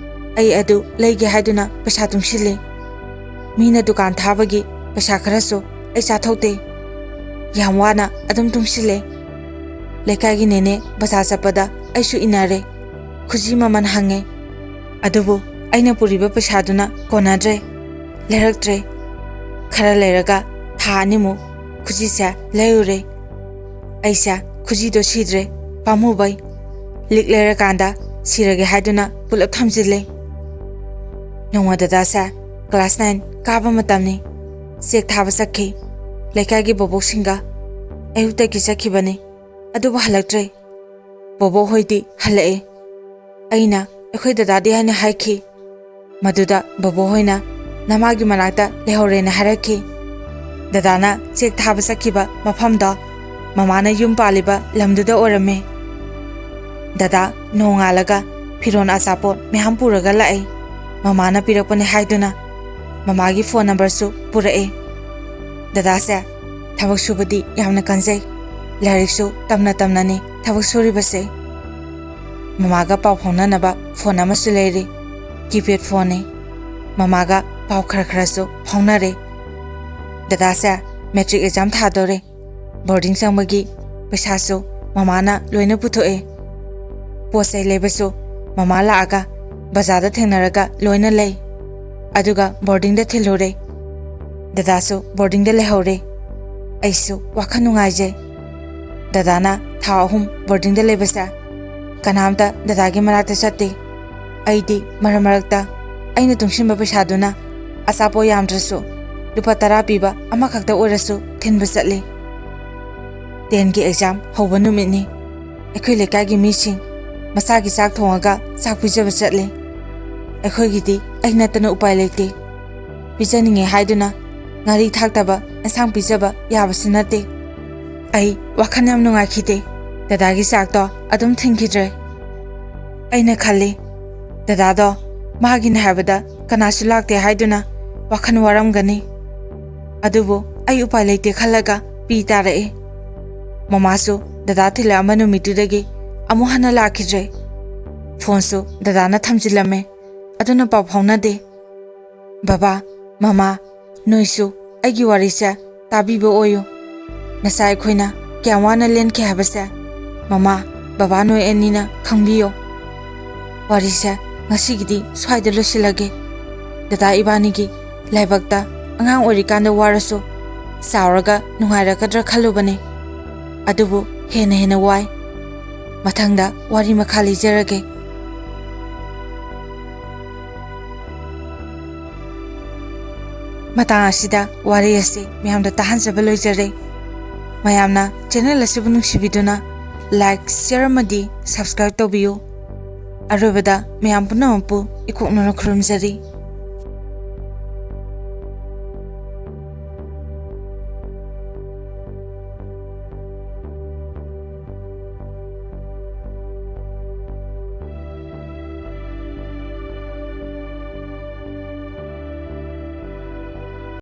ꯑꯩ ꯑꯗꯨ ꯂꯩꯒꯦ ꯍꯥꯏꯗꯨꯅ ꯄꯩꯁꯥ ꯇꯨꯡꯁꯤꯜꯂꯤ꯫ ꯃꯤꯅ ꯗꯨꯀꯥꯟ ꯊꯥꯕꯒꯤ ꯄꯩꯁꯥ ꯈꯔꯁꯨ ꯑꯩ ꯆꯥꯊꯣꯛꯇꯦ꯫ ꯌꯥꯝ ꯋꯥꯅ ꯑꯗꯨꯝ ꯇꯨꯡꯁꯤꯜꯂꯦ꯫ ꯂꯩꯀꯥꯏꯒꯤ ꯅꯦꯅꯦ ꯕꯖꯥꯔ ꯆꯠꯄꯗ ꯑꯩꯁꯨ ꯏꯟꯅꯔꯦ꯫ ꯈꯨꯖꯤ ꯃꯃꯜ ꯍꯪꯉꯦ꯫ ꯑꯗꯨꯕꯨ ꯑꯩꯅ ꯄꯨꯔꯤꯕ ꯄꯩꯁꯥꯗꯨꯅ ꯀꯣꯟꯅꯗ꯭ꯔꯦ꯫ ꯂꯩꯔꯛꯇ꯭ꯔꯦ꯫ ꯈꯔ ꯂꯩꯔꯒ ꯊꯥ ꯑꯅꯤꯃꯨꯛ ꯈꯨꯖꯤꯁꯦ ꯂꯩꯔꯨꯔꯦ꯫ ꯑꯩꯁꯦ ꯈꯨꯖꯤꯗꯣ ꯁꯤꯗ꯭ꯔꯦ, ꯄꯥꯝꯃꯨꯕꯩ꯫ ꯂꯤꯛ ꯂꯩꯔꯀꯥꯟꯗ ꯁꯤꯔꯒꯦ ꯍꯥꯏꯗꯨꯅ ꯄꯨꯂꯞ ꯊꯝꯖꯤꯜꯂꯦ꯫ ꯅꯣꯡꯃ ꯗꯗꯥꯁꯦ ꯀ꯭ꯂꯥꯁ ꯅꯥꯏꯟ ꯀꯥꯕ ꯃꯇꯝꯅꯤ꯫ ꯆꯦꯛ ꯊꯥꯕ ꯆꯠꯈꯤ꯫ ꯂꯩꯀꯥꯏꯒꯤ ꯕꯣꯕꯣꯛꯁꯤꯡꯒ ꯑꯌꯨꯛꯇꯒꯤ ꯆꯠꯈꯤꯕꯅꯤ, ꯑꯗꯨꯕꯨ ꯍꯜꯂꯛꯇ꯭ꯔꯦ꯫ ꯕꯣꯕꯣꯛ ꯍꯣꯏꯗꯤ ꯍꯜꯂꯛꯑꯦ꯫ ꯑꯩꯅ ꯑꯩꯈꯣꯏ ꯗꯗꯥꯗꯤ ꯍꯥꯏꯅ ꯍꯥꯏꯈꯤ꯫ ꯃꯗꯨꯗ ꯕꯣꯕꯣꯛ ꯍꯣꯏꯅ ꯅꯃꯥꯒꯤ ꯃꯅꯥꯛꯇ ꯂꯩꯍꯧꯔꯦꯅ ꯍꯥꯏꯔꯛꯈꯤ꯫ ꯗꯗꯥꯅ ꯆꯦꯛ ꯊꯥꯕ ꯆꯠꯈꯤꯕ ꯃꯐꯝꯗꯣ ꯃꯃꯥꯅ ꯌꯨꯝ ꯄꯥꯜꯂꯤꯕ ꯂꯝꯗꯨꯗ ꯑꯣꯏꯔꯝꯃꯦ꯫ ꯗꯗꯥ ꯅꯣꯡꯉꯥꯜꯂꯒ ꯐꯤꯔꯣꯟ ꯑꯆꯥꯄꯣꯠ ꯃꯌꯥꯝ ꯄꯨꯔꯒ ꯂꯥꯛꯑꯦ꯫ ꯃꯃꯥꯅ ꯄꯤꯔꯛꯄꯅꯦ ꯍꯥꯏꯗꯨꯅ꯫ ꯃꯃꯥꯒꯤ ꯐꯣꯟ ꯅꯝꯕꯔꯁꯨ ꯄꯨꯔꯛꯑꯦ꯫ ꯗꯗꯥꯁꯦ ꯊꯕꯛ ꯁꯨꯕꯗꯤ ꯌꯥꯝꯅ ꯀꯟꯖꯩ꯫ ꯂꯥꯏꯔꯤꯛꯁꯨ ꯇꯝꯅ ꯇꯝꯅꯅꯤ ꯊꯕꯛ ꯁꯨꯔꯤꯕꯁꯦ꯫ ꯃꯃꯥꯒ ꯄꯥꯎ ꯐꯥꯎꯅꯅꯕ ꯐꯣꯟ ꯑꯃꯁꯨ ꯂꯩꯔꯤ꯫ ꯀꯤꯄꯦꯗ ꯐꯣꯟꯅꯤ꯫ ꯃꯃꯥꯒ ꯄꯥꯎ ꯈꯔ ꯈꯔꯁꯨ ꯐꯥꯎꯅꯔꯦ꯫ ꯗꯗꯥꯁꯦ ꯃꯦꯇ꯭ꯔꯤꯛ ꯑꯦꯛꯖꯥꯝ ꯊꯥꯗꯣꯔꯦ꯫ ꯕꯣꯔꯗꯤꯡ ꯆꯪꯕꯒꯤ ꯄꯩꯁꯥꯁꯨ ꯃꯃꯥꯅ ꯂꯣꯏꯅ ꯄꯨꯊꯣꯛꯑꯦ꯫ ꯄꯣꯠ ꯆꯩ ꯂꯩꯕꯁꯨ ꯃꯃꯥ ꯂꯥꯛꯑꯒ ꯕꯖꯥꯔꯗ ꯊꯦꯡꯅꯔꯒ ꯂꯣꯏꯅ ꯂꯩ꯫ ꯑꯗꯨꯒ ꯕꯣꯔꯗꯤꯡꯗ ꯊꯤꯜꯂꯨꯔꯦ꯫ ꯗꯗꯥꯁꯨ ꯕꯣꯔꯗꯤꯡꯗ ꯂꯩꯍꯧꯔꯦ꯫ ꯑꯩꯁꯨ ꯋꯥꯈꯜ ꯅꯨꯡꯉꯥꯏꯖꯩ꯫ ꯗꯗꯥꯅ ꯊꯥ ꯑꯍꯨꯝ ꯕꯣꯔꯗꯤꯡꯗ ꯂꯩꯕꯁꯦ ꯀꯅꯥꯝꯇ ꯗꯗꯥꯒꯤ ꯃꯅꯥꯛꯇ ꯆꯠꯇꯦ꯫ ꯑꯩꯗꯤ ꯃꯔꯛ ꯃꯔꯛꯇ ꯑꯩꯅ ꯇꯨꯡꯁꯤꯟꯕ ꯄꯩꯁꯥꯗꯨꯅ ꯑꯆꯥꯄꯣꯠ ꯌꯥꯝꯗ꯭ꯔꯁꯨ ꯂꯨꯄꯥ ꯇꯔꯥ ꯄꯤꯕ ꯑꯃꯈꯛꯇ ꯑꯣꯏꯔꯁꯨ ꯊꯤꯟꯕ ꯆꯠꯂꯤ꯫ ꯇꯦꯟꯒꯤ ꯑꯦꯛꯖꯥꯝ ꯍꯧꯕ ꯅꯨꯃꯤꯠꯅꯤ꯫ ꯑꯩꯈꯣꯏ ꯂꯩꯀꯥꯏꯒꯤ ꯃꯤꯁꯤꯡ ꯃꯁꯥꯒꯤ ꯆꯥꯛ ꯊꯣꯡꯉꯒ ꯆꯥꯛ ꯄꯤꯖꯕ ꯆꯠꯂꯦ꯫ ꯑꯩꯈꯣꯏꯒꯤꯗꯤ ꯑꯩ ꯅꯠꯇꯅ ꯎꯄꯥꯏ ꯂꯩꯇꯦ꯫ ꯄꯤꯖꯅꯤꯡꯉꯦ ꯍꯥꯏꯗꯨꯅ ꯉꯥꯔꯤ ꯊꯥꯛꯇꯕ ꯑꯦꯟꯁꯥꯡ ꯄꯤꯖꯕ ꯌꯥꯕꯁꯨ ꯅꯠꯇꯦ꯫ ꯑꯩ ꯋꯥꯈꯜ ꯌꯥꯝ ꯅꯨꯡꯉꯥꯏꯈꯤꯗꯦ꯫ ꯗꯗꯥꯒꯤ ꯆꯥꯛꯇꯣ ꯑꯗꯨꯝ ꯊꯤꯟꯈꯤꯗ꯭ꯔꯦ꯫ ꯑꯩꯅ ꯈꯜꯂꯤ, ꯗꯗꯥꯗꯣ ꯃꯥꯒꯤꯅꯦ ꯍꯥꯏꯕꯗ ꯀꯅꯥꯁꯨ ꯂꯥꯛꯇꯦ ꯍꯥꯏꯗꯨꯅ ꯋꯥꯈꯜ ꯋꯥꯔꯝꯒꯅꯤ꯫ ꯑꯗꯨꯕꯨ ꯑꯩ ꯎꯄꯥꯏ ꯂꯩꯇꯦ ꯈꯜꯂꯒ ꯄꯤ ꯇꯥꯔꯛꯏ꯫ ꯃꯃꯥꯁꯨ ꯗꯗꯥ ꯊꯤꯜꯂꯛꯑꯝꯕ ꯅꯨꯃꯤꯠꯇꯨꯗꯒꯤ ꯑꯃꯨꯛ ꯍꯟꯅ ꯂꯥꯛꯈꯤꯗ꯭ꯔꯦ꯫ ꯐꯣꯟꯁꯨ ꯗꯗꯥꯅ ꯊꯝꯖꯤꯜꯂꯝꯃꯦ꯫ ꯑꯗꯨꯅ ꯄꯥꯎ ꯐꯥꯎꯅꯗꯦ꯫ ꯕꯕꯥ, ꯃꯃꯥ, ꯅꯣꯏꯁꯨ ꯑꯩꯒꯤ ꯋꯥꯔꯤꯁꯦ ꯇꯥꯕꯤꯕ ꯑꯣꯏꯌꯨ꯫ ꯅꯆꯥ ꯑꯩꯈꯣꯏꯅ ꯀꯌꯥꯝ ꯋꯥꯅ ꯂꯦꯟꯈꯤ ꯍꯥꯏꯕꯁꯦ ꯃꯃꯥ, ꯕꯕꯥ ꯅꯣꯏ ꯑꯅꯤꯅ ꯈꯪꯕꯤꯌꯣ꯫ ꯋꯥꯔꯤꯁꯦ ꯉꯁꯤꯒꯤꯗꯤ ꯁ꯭ꯋꯥꯏꯗ ꯂꯣꯏꯁꯤꯜꯂꯒꯦ꯫ ꯗꯗꯥ ꯏꯕꯥꯅꯤꯒꯤ ꯂꯥꯏꯕꯛꯇ ꯑꯉꯥꯡ ꯑꯣꯏꯔꯤꯀꯥꯟꯗ ꯋꯥꯔꯁꯨ ꯆꯥꯎꯔꯒ ꯅꯨꯡꯉꯥꯏꯔꯛꯀꯗ꯭ꯔꯥ ꯈꯜꯂꯨꯕꯅꯦ꯫ ꯑꯗꯨꯕꯨ ꯍꯦꯟꯅ ꯍꯦꯟꯅ ꯋꯥꯏ꯫ ꯃꯊꯪꯗ ꯋꯥꯔꯤ ꯃꯈꯥ ꯂꯤꯖꯔꯒꯦ꯫ ꯃꯇꯥꯡ ꯑꯁꯤꯗ ꯋꯥꯔꯤ ꯑꯁꯤ ꯃꯌꯥꯝꯗ ꯇꯥꯍꯟꯖꯕ ꯂꯣꯏꯖꯔꯦ꯫ ꯃꯌꯥꯝꯅ ꯆꯦꯅꯦꯜ ꯑꯁꯤꯕꯨ ꯅꯨꯡꯁꯤꯕꯤꯗꯨꯅ ꯂꯥꯏꯛ, ꯁꯤꯌꯔ ꯑꯃꯗꯤ ꯁꯕꯁꯀ꯭ꯔꯥꯏꯕ ꯇꯧꯕꯤꯌꯨ꯫ ꯑꯔꯣꯏꯕꯗ ꯃꯌꯥꯝ ꯄꯨꯝꯅꯃꯛꯄꯨ ꯏꯀꯣꯛꯅꯅ ꯈꯨꯔꯨꯝꯖꯔꯤ꯫